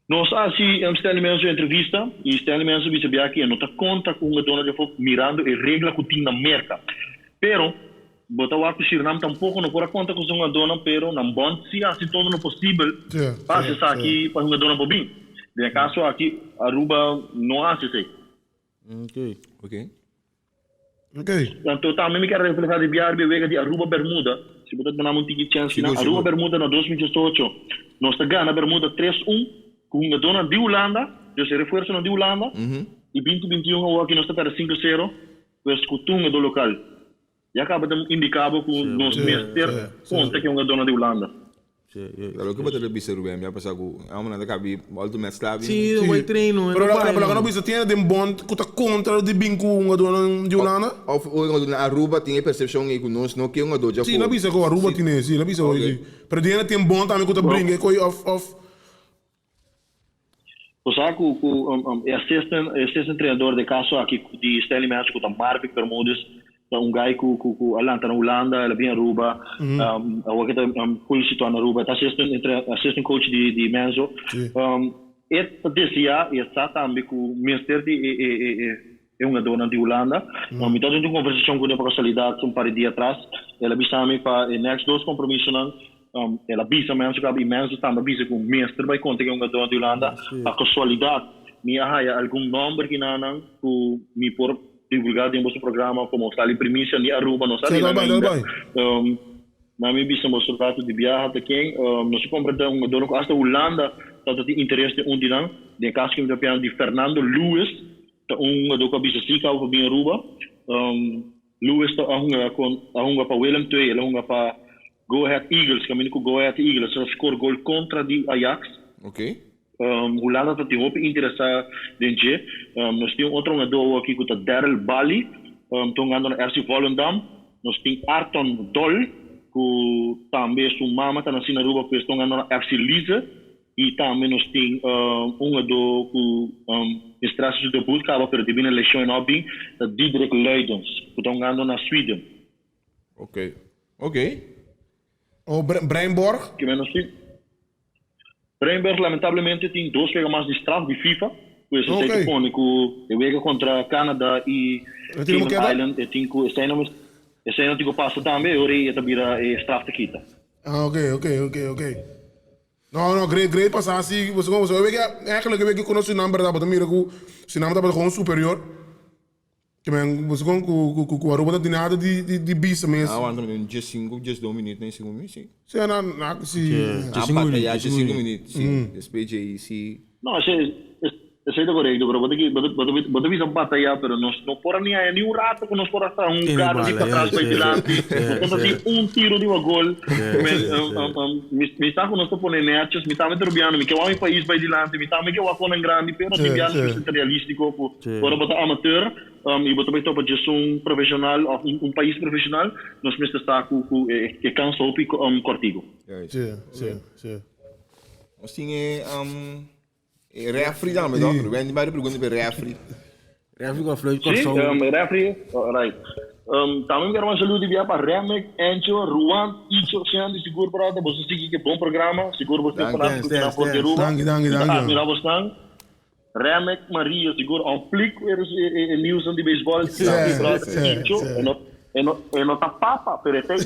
Nos a hasi Stanley Menzo entrevista i Stanley Menzo bisa biaha aki e no ta konta ku un ador djafó mirando e regla ku tin na Merka. Pero bo ta wak ku Surinam tampoko no por a konta ku su hungadónan pero nan bònt si a hasi todo lo posibel pa hasi esaki pa e hungadónan por bin. Den e kaso aki Aruba no a hasi esei. Ok. Ok. Ok. Anto tambe mi kier refleha di biaha riba e wega di Aruba Bermuda. Si bo ta duna mi un tiki chèns kinan. Aruba Bermuda na 2018. Nos ta gana Bermuda tres un ku hungadónan di Hulanda, dus e refuersonan di Hulanda. I 2021 awor aki nos ta pèrdè sinku sero pues ku tur hungadó lokal. Ya caba ta indica bo cu nos mester conta cu e hungadornan di Hulanda. Ta loke bo ta bisa Ruben, mi a pasa cu e hombernan ta cabi alto met slabi. Si, no bay train no. Pero loke no bisa tin den bond cu ta contra di bin cu hungadornan di Hulanda? Of hungadornan na Aruba tin e percepcion ey cu nos no ke hungador djafor. Si, no bisa cu Aruba tin e, si, no bisa hoy si. Pero tin tin bond tambe cu ta bringa e coy of of. Bo sa cu cu e assistant e assistant trainador de caso aki di Stanley Menzo cu ta Marvick Bermudez ta un guy cu cu cu a lanta na Hulanda el a bin Aruba awor ke ta full situa na Aruba e ta assistant assistant coach di di Menzo e ta desea y e sa tambe cu mester di e e e e hungadornan di Hulanda mi ta den un conversacion cune pa casualidad un par di dia atras el a bisa mi pa e next dos compromisonan El a bisa Menzo kaba i Menzo tambe a bisa ku mester bai konta ku e hungadó di Hulanda. Pa kasualidat mi a haya algun nòmber kinanan ku mi por divulgá den boso programa komo sali primisia ni Aruba no sa di nan ainda. Nan mi bisa boso ratu di biaha ta ken. Nos a komprendé hungadónan ku asta Hulanda tabata tin interes den un di nan. Den e kaso ku mi ta piensa di Fernando Lewis ta un hungadó ku a bisa si kaba pa bin Aruba. Lewis ta a hunga kon a hunga pa Willem II, el a hunga pa Go Ahead Eagles, kaminda ku Go Ahead Eagles a skor gol kontra di Ajax. Ok. Hulanda ta tin hopi interesa den dje. Nos tin un otro hungadó aki ku ta Daryl Baly, ta hungando na RC Volendam. Nos tin Arton Dol, ku tambe su mama ta nasi na Aruba, pues ta hungando na FC Lize. I tambe nos tin un hungadó ku mester hasi su debut kaba pero debí na leshon e no a bin, ta Diederik Luidens, ku ta hungando na Sweden. Ok, ok. O Breinborg? Ke men nos tin? Breinberg lamentablemente tin dos wega mas di straf di FIFA, pues esei ta pone ku e wega kontra Canada i Cayman Island e tin ku esei no esei no tin ku pasa tambe e ora ei e ta bira e straf ta kita. Ah ok ok ok ok no no great great pasa si pasobra e wega eigenlijk e wega ku nos Surinam berdad bo ta mira ku Surinam tabata gewoon superior. Ke men bo segun ku ku ku Aruba no tin nada di di di bisa mes. A wanta un diescinco, diesdos minuut na e segun mi, si. Si na na si. A bataya diescinco minuut, si. Despues djei si. No, esei esei ta korekto, pero bo ta bo ta bo ta bisa bataya, pero nos no por a ni haña ni un rato ku nos por a traha un gada di patras bai dilanti, nos no ta tin un tiro riba gol. Mi mi sa ku nos ta pone nètjes, mi tambe ta rubiano, mi ke wak mi pais bai dilanti, mi tambe ke wak konan grandi, pero tin biaha nos mester ta realístiko ku Ora bo ta amateur y bo ta bay topa djes un profesional of un pais profesional, nos mester sa cu cu e kans hopi cortico. Si, si, si. Nos tin e e refri tambe toch? Ruben tin varios pregunta pa e refri. Refri cu a fluit Corsou. Si, refri, right. Tambe mi quier manda saludo di bia pa Remick, Encho, Ruan, Icho, Shandy, sigur brother, boso sigui cu e bon programa, sigur boso tin fanatico cu nan for di Aruba. Danki, danki, Mi ta danki. admira bosnan. Remek Maria sigur on fleek ku e nieuwsnan di beisbòl. Danki brother Chicho. E no e no e no ta papa pero e ta ey.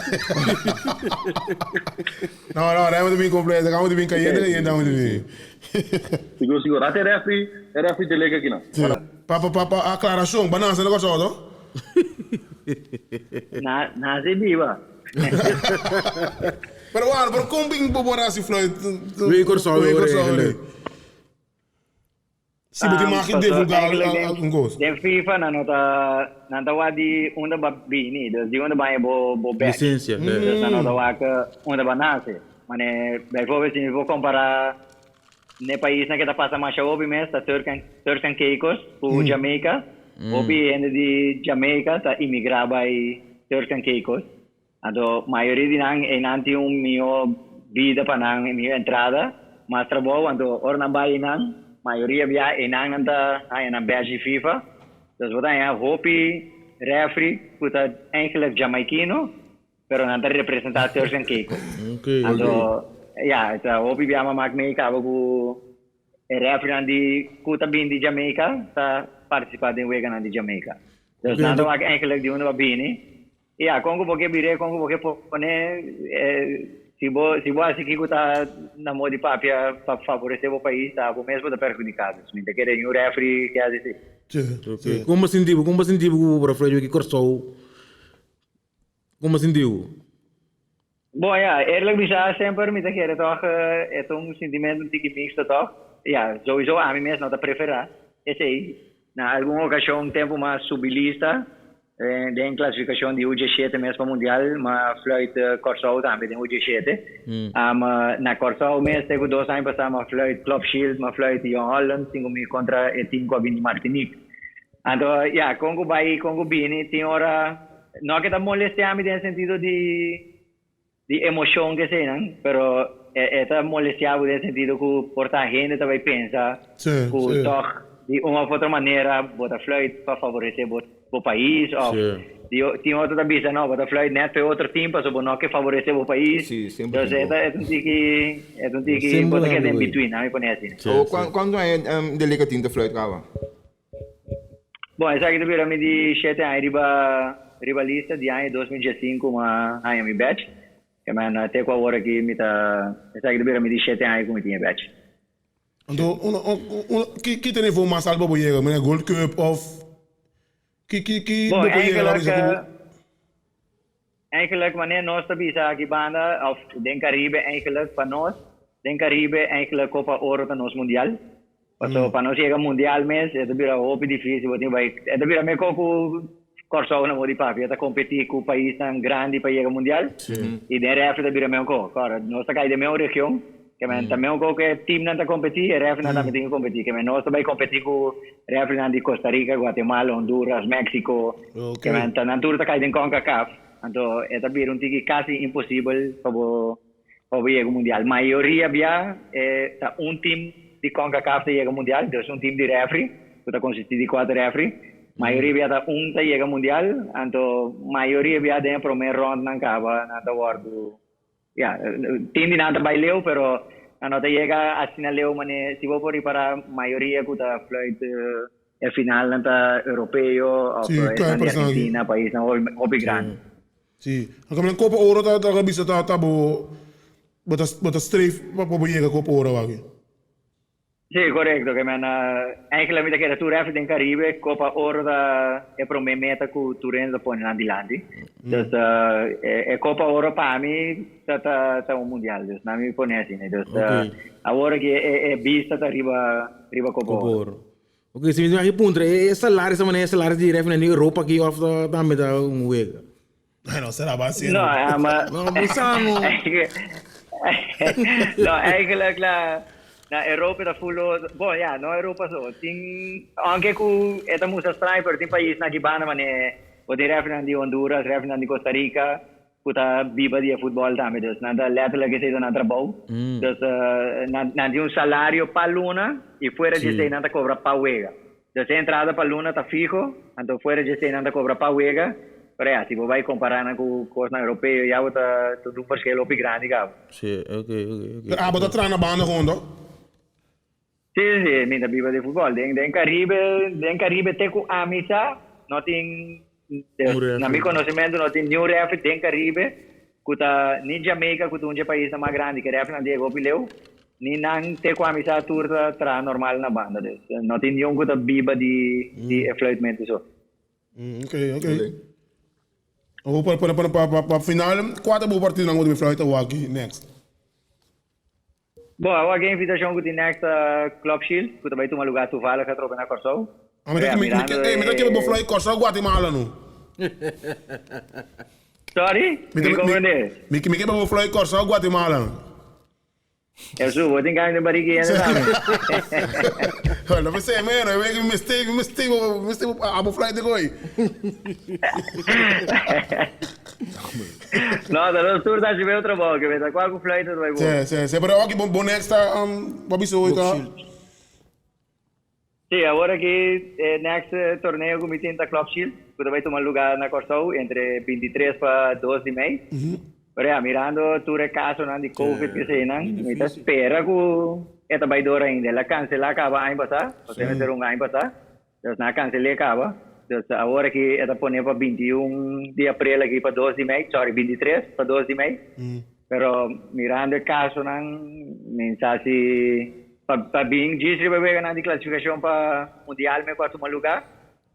No no Remek ta bin completo kamo ta bin cayente cayente amo ta bin. Sigur sigur ata e refri e refri delega akinan. Pa pa pa aclaracion ba nase na Kòrsou to? Na nase biba. Pero wou pero kon bin bo por hasi Floyd? Wey Kòrsou Wey Kòrsou rei. Si bo tin mag di divulga algun kos. Den FIFA nan no ta nan ta wak di unda bo a bini, dus di unda bo a haña bo bo badge. Lisensia, Dus nan no ta wak unda bo a nase. Mane bijvoorbeeld si mi por kompara n'e paisnan ke ta pasa masha hopi mes ta Turk en Turks en Caicos ku Jamaica. Hopi hende di Jamaica ta imigra bai Turks en Caicos. Anto mayoria di nan einan tin un mihó bida pa nan, e mihó entrada, mas trabou, anto ora nan bai einan, mayoria bia einan nan ta haña nan badge di FIFA. Dus bo ta haña hopi refri ku ta eigenlijk Jamaikino, pero nan ta representá Turks and Caicos. Anto ya, ta hopi bia mi a mak mei kaba ku e refrinan di ku ta bini di Jamaica ta partisipá den weganan di Jamaica. Dus nan ta wak eigenlijk di unda bo a bini. Ya, kon ku bo ke bir'é, kon ku bo ke pone, si bo si bo hasi kiko ta na modo di papia pa favoresé bo pais, ta bo mes bo ta perhudiká. Dus mi ta kere niun rèfri ke hasi esei. Ok. Kon bo sinti bo? Kon bo sinti bo ku bo por a fluit aki Kòrsou? Kon bo sinti bo? Bon, ya, eerlijk bisa semper mi ta kere tòg e ta un sintimentu un tiki mixto tòg. Ya, souiso ami mes no ta preferá esei. Na algun okashon tempu mas subi lista den klasifikashon di U17 mes pa mundial, m'a fluit Kòrsou tambe den U17. Na Kòrsou mes te ku dos aña pasá m'a fluit Club Shield, m'a fluit Jong Holland sin ku mi kontra e tim ku a bini di Martinique. Anto, ya, kon ku bai, kon ku bini, tin ora no ke ta molestiá mi den e sentido di di emoshon ke eseinan, pero e ta molestiá bo den e sentido ku por ta hende ta bai pensa ku tòg di un òf otro manera bo ta fluit pa favoresé bo bo pais òf di tin otro ta bisa no bo ta fluit nèt pa e otro tim pasobra bo no ke favoresé bo pais. Entonces e ta e ta un tiki e ta un tiki bo ta keda in between, ami pone asina. Kuantu aña Delica tin ta fluit kaba? Bon, esaki ta bira mi di shete aña riba riba lista di aña 2015 mi a haña mi badge. Ke men te ku awor aki mi ta esaki ta bira mi di shete aña ku mi tin e badge. Anto un un ki ki ta nivo mas alto bo yega? Manera Gold Cup of ki ki ki Bon, bo por yega eigenlijk bisa ku bo. Eigenlijk wanneer nos ta bisa aki banda of den Caribe eigenlijk pa nos den Caribe eigenlijk Copa Oro ta nos mundial. Paso pa nos yega mundial mes e ta bira hopi dificil bo tin bai e ta bira meko cu Corsou na modo di papia ta competi cu paisnan grandi pa yega mundial y den refri ta bira meko. Ora nos ta cay den meun region. Ke men ta meun ku e teamnan ta kompetí, e refrinan tambe tin ku kompetí. Ke men nos ta bai kompetí ku refrinan di Costa Rica, Guatemala, Honduras, Mexico. Ke men ta nan tur ta kai den Concacaf. Anto e ta bira un tiki kasi imposibel pa bo pa bo yega mundial. Mayoria bia e ta un team di Concacaf ta yega mundial, dus un team di refri ku ta konsistí di kuater refri. Mayoria bia ta un ta yega mundial, anto mayoria bia den e promé ròntnan kaba nan ta wòrdu. Ya, tin di nan ta bai leu, pero nan no ta yega asina leu mane si bo por ripara mayoria ku ta fluit e finalnan ta europeo of Sí, esnan claro, di personal. Argentina, paisnan hopi hopi grandi. Sí, anto men Copa Oro ta ta bisa ta ta bo bo ta bo ta streef pa bo yega Copa Oro aki. Sí, korekto, ke men eigenlijk mi ta kere tur referee den Caribe, Copa Oro ta e prome meta ku tur hende ta pone nan dilanti. Dus e Copa Oro pa mi ta ta ta un mundial, dus nan mi pone asina. Dus awor aki e bista ta riba riba Copa Copa Oro. Oro. Ok, si mi tin aki puntra, e salario sa manera e salario di referee na Europa aki of ta tambe ta un wega? Bueno, será ba asina. No, ja, maar... No, busamo. no, eigenlijk la, na Europa ta full bon, ja, no Europa so. Tin, aunque ku e ta musa straño, pero tin pais na kibanda mane, bo tin refnan di Honduras, refnan di Costa Rica, ku ta biba di e futbol tambe. Dus nan ta letterlijk esei ta nan trabou. Dus nan, nan tin un salario pa luna y fuera di esei nan ta cobra pa wega. Dus e entrada pa luna ta fiho, anto fuera dje esei nan ta cobra pa wega, pero ya, si bo bai compara nan cu cosnan europeo ya bo ta ta un verschil hopi grandi caba. Sí, ok, ok, ok. Pero abo ta traha na banda gewoon to? Sí, sí, sí, mi ta biba di futbol. Den, den Caribe, den Caribe te cu ami sa, no tin, na mi conocimento no tin niun referee den Caribe Ku ta ni Jamaica ku ta un dje paisnan mas grandi ke refnan di e hopi leu, ni nan te ku ami sa tur ta traha normal na banda. Dus no tin niun ku ta biba di di e fluitmentu so. Ok, ok. Awor pa pa pa pa pa final, kua ta bo partidonan ku ta bin fluit awor aki next? Bon, awor aki e invitashon ku tin next ta Club Shield ku ta bai tuma luga toevallig atrobe na Kòrsou. Ah, mi ta mi mi ke mi ta kere bo fluit Kòrsou Guatemala no. Sorry? Mi Mi komprendé. Mi mi ke pa bo fluit Kòrsou Guatemala. Esu, bo tin kami den bariki hende tambe. No pensé mero, mi mistake, mi mistake, mi mistake abo fluit de koi. No, ta nos tur ta haci meu trabou, ke meta cual cu fluit ta bai bon. Sí, sí, sí, pero oki, bo next ta, bo bisa hoy ta. Sí, awor aki e next torneo cu mi tin ta Club Shield, cu ta bai tuma lugar na Corsou entre 23 pa 2 di mei. Pero ya, mirando tur e casonan di Covid cu eseinan, mi ta spera cu e ta bai door ainda. El a cancela caba aña pasa, pasobra mester un aña pasa. Dus nan a cancel'é caba. Dus awor aki e ta pone pa 21 di april aki pa 2 di mei, sorry, 23 pa 2 di mei. Pero mirando e casonan, mi sa si pa pa bin djis riba e weganan di clasificacion pa mundial me cu a tuma lugar.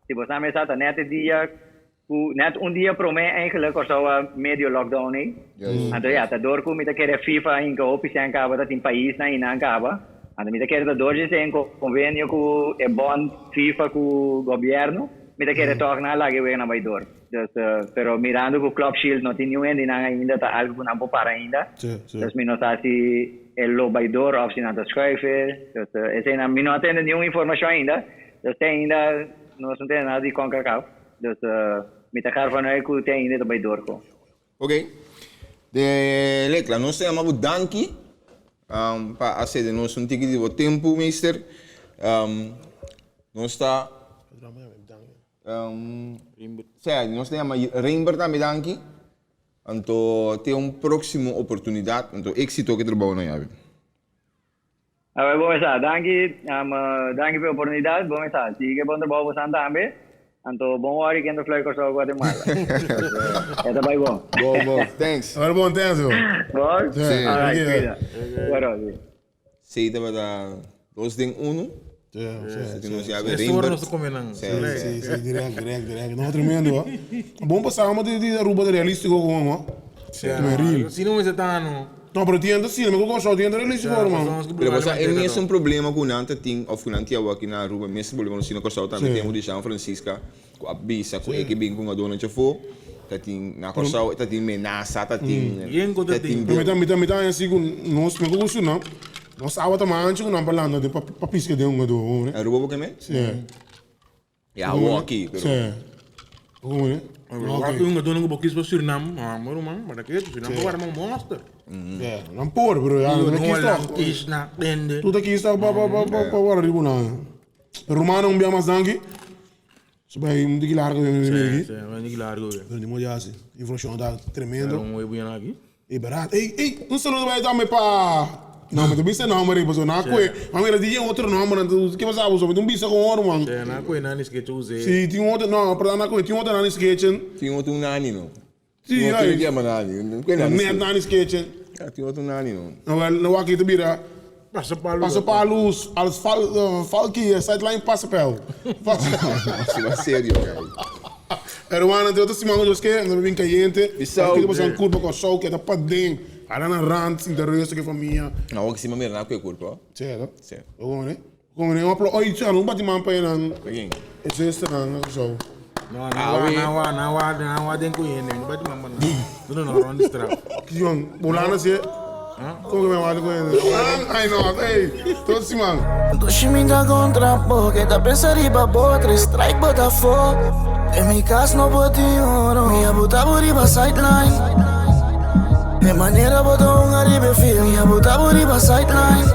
Si bo sa mesa ta net e dia cu net un dia prome eigenlijk Corsou a medio lockdown ey. Anto ya, ta door cu mi ta kere FIFA a hinca hopi cen caba ta tin paisnan y nan caba. Anto mi ta kere ta door dje esey convenio cu e bond FIFA cu gobierno, mi ta kere toch nan a laga e weganan bay door. Dus, pero mirando cu Club Shield no tin niun hende nan ainda, ta algo cu nan por para ainda. Dus mi no sa si e lo bay door of si nan ta schuif e. Dus eseynan mi no a tende niun informacion ainda. Dus te ainda nos no tende nada di Concacaf. Dus mi ta gar vanuit cu te ainda ta bay door con. Ok. De Lecla, nos ta yama bo danki pa a cede nos un tiki di bo tempu, meester. Nos ta Sea, nos ta yama Reinbert tambe danki. Anto te un proximo oportunidad. Anto exito cu e trabou nan yabi. Awel bo mesa, danki, danki pa e oportunidat, bo mesa, sigui ke bon trabou bosan tambe, anto bon wòri ken ta fly Kòrsou Guatemala. E ta bai bon. Bon, bon, thanks. Awel bon, thanks bro. Bon? Sí. Alright, cuida. Bueno, sí. Sí, tabata dos den uno. Sí, sí, Sí, sí. nos yabe Esto Reinbert. nos ta come nan. Sí, Sí, sí, direct, direct, direct. No, tremendo, hoor. Bon pasamos di, di Aruba de realístico con, hoor. Sí, Real. Si no mester ta no. No, pero tienda sí, mi Kòrsou tienda realístico, hermano. Pero bo sa e mesun problema ku nan ta tin òf ku nan tin awor aki na Aruba, e mesun problema nos tin na Kòrsou tambe. Tempu di Jean Francisca ku a bisa ku e ke bin ku un adorno djafó. Ta tin na Kòrsou ta tin menasa, ta tin. Yen ku ta tin. Mi ta mi ta mi ta haña si ku nos mi ku Surinam nos awa ta mas ancho ku nan pa landa den pa piska den un hombre. Aruba bo ke me? Si. Ya awo aki pero. Si. Bo ke Wak un hungadónan ku bo kis pa Surinam, amo ruman, mara ke Surinam ta warda un monster. Si, nan por pero ya nan kis tòg. Kis na tende. Tur ta kis tòg pa pa pa warda riba nan. Pero rumannan un bia mas danki. Su bai un tiki largo den den aki. Sí, un tiki largo weer. Ni modo hasi. Inflacion ta tremendo. Un huevo yan aki. E berat. Ey, ey, un saludo bai tambe pa No, mi ta bisa nomber ei, pasobra na koe. Ma mira, tin otro nomber, anto ke pasa boso? Mi tin bisa con otro man. Sí, na koe Nani's Kitchen usé. Sí, tin otro, no, perdón, na koe, tin otro Nani's Kitchen. Tin otro Nani, no? Sí, Tin otro ay. que llama Nani. Koe Nani's Net Nani's Kitchen. Ja, tin otro Nani, no? No, wel, no, aki ta bira. Pasa palu. Pasa palu, als fal, falki, sideline pasa pel. Pasa serio, guy. Hermano, te otro siman cu Dios ke, nos bin cayente. Bisau. Aki ta pasa un curpa Corsou ke ta paden. Ara na rand, sinta rustig cu e famia. No, awor ki sima mira na cu e curpa. Cierto. Si. Bo come ne? Bo come ne? Un aplo, oy, cha, no bati man pa e nan. Pa ken? E zusternan na Corsou. No, nan wa, nan wa, nan wa, nan wa den cu hende, no bati man pa nan. No, no, rond di straf. Kion, Bolana si e? Como que me wak den cu hende? Ay no, ey, tot siman. Dushi mi ta contra bo, ke ta pensa riba bo, tres strike bo ta fo. Den mi cas no por tin oro, mi a buta bo riba sideline. E manera bo ta hunga riba e field, mi a buta bo riba sideline.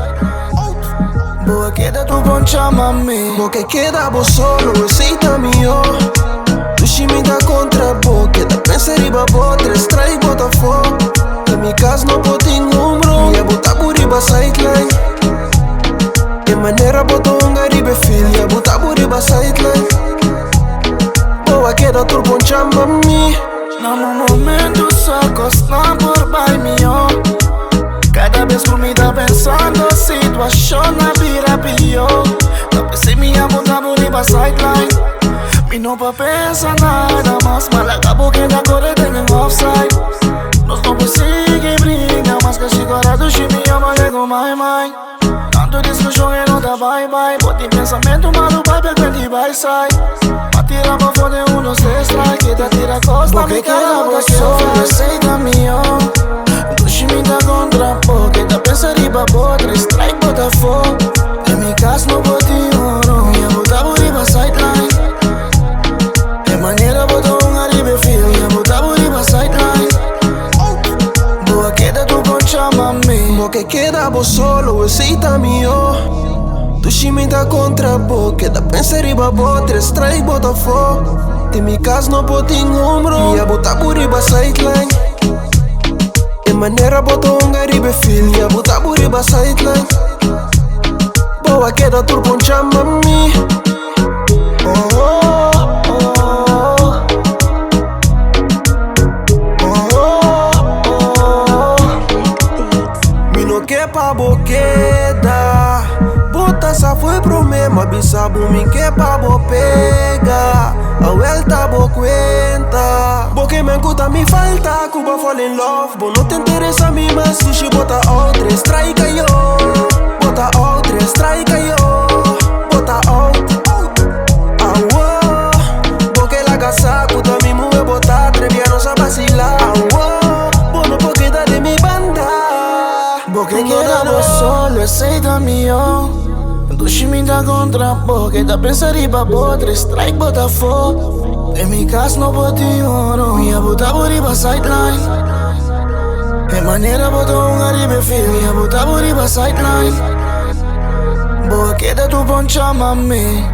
Bo a keda tu bon chama mi. Bo ke keda bo solo, esey ta mihó. Dushi mi ta contra bo, ke ta pensa riba bo, tres strike bo ta fo. Den mi cas no por tin un bro, mi a buta bo riba sideline. E manera bo ta hunga riba e field, mi a buta bo riba sideline. Bo a keda tur bon chama mi. Na un momento sa cosnan por bai mihó. Cada bes cu mi ta pensando situacion a bira pió. Ta p'esei mi a buta bo riba sideline. Mi no por pensa nada mas, malaga bo keda core den un offside. Nos no por sigui bringa mas, casi cora dushi mi ama lego my mind. Tanto discusion e no ta bai bai, bo tin pensamento malo bai pa cuenti bai sai. Pa tira pa for den un dos tres strike, keda tira cos na mi cara bo ta keda fly. Esey ta mihó, dushi mi ta contra bo, keda pensa riba bo, tres strike bo ta fo. Den mi cas no por tin oro, mi a bota bo riba sideline. E manera bo ta hunga riba e field, mi a bota bo riba sideline. Bo a keda tu con chama mi. Bo ke keda bo solo, esey ta mihó. Dushi mi ta contra bo, keda pensa riba bo, tres strike bo ta fo. Den mi cas no por tin un bro, mi a bota bo riba sideline. E manera bo ta hunga riba e field, mi a bota bo riba sideline. Bo a keda tur bon chama mi. Oh, oh, oh. Oh, oh, oh. Mi no ke pa bo keda. Bota sa foi prome, ma bisa bo mi ke pa bo pega. A vuelta bo cuenta. Bo ke men kuta mi falta, Cuba fall in love. Bo no te interesa mi mas, sushi bota out, tres strike yo. Bota out, tres strike yo. Bota out. Awo, bo ke laga sa, kuta mi muhe bota, treviano sa vacila. Awo, bo no por keda den mi banda. Bo ke keda bo solo, esey ta mihó. Dushi mi ta contra bo, ke ta pensa riba bo, tres strike bo ta fo. Den mi cas no por tin oro, mi a bota bo riba sideline. E manera bo ta hunga riba e field, mi a bota bo riba sideline. Bo a keda tu bon chama mi.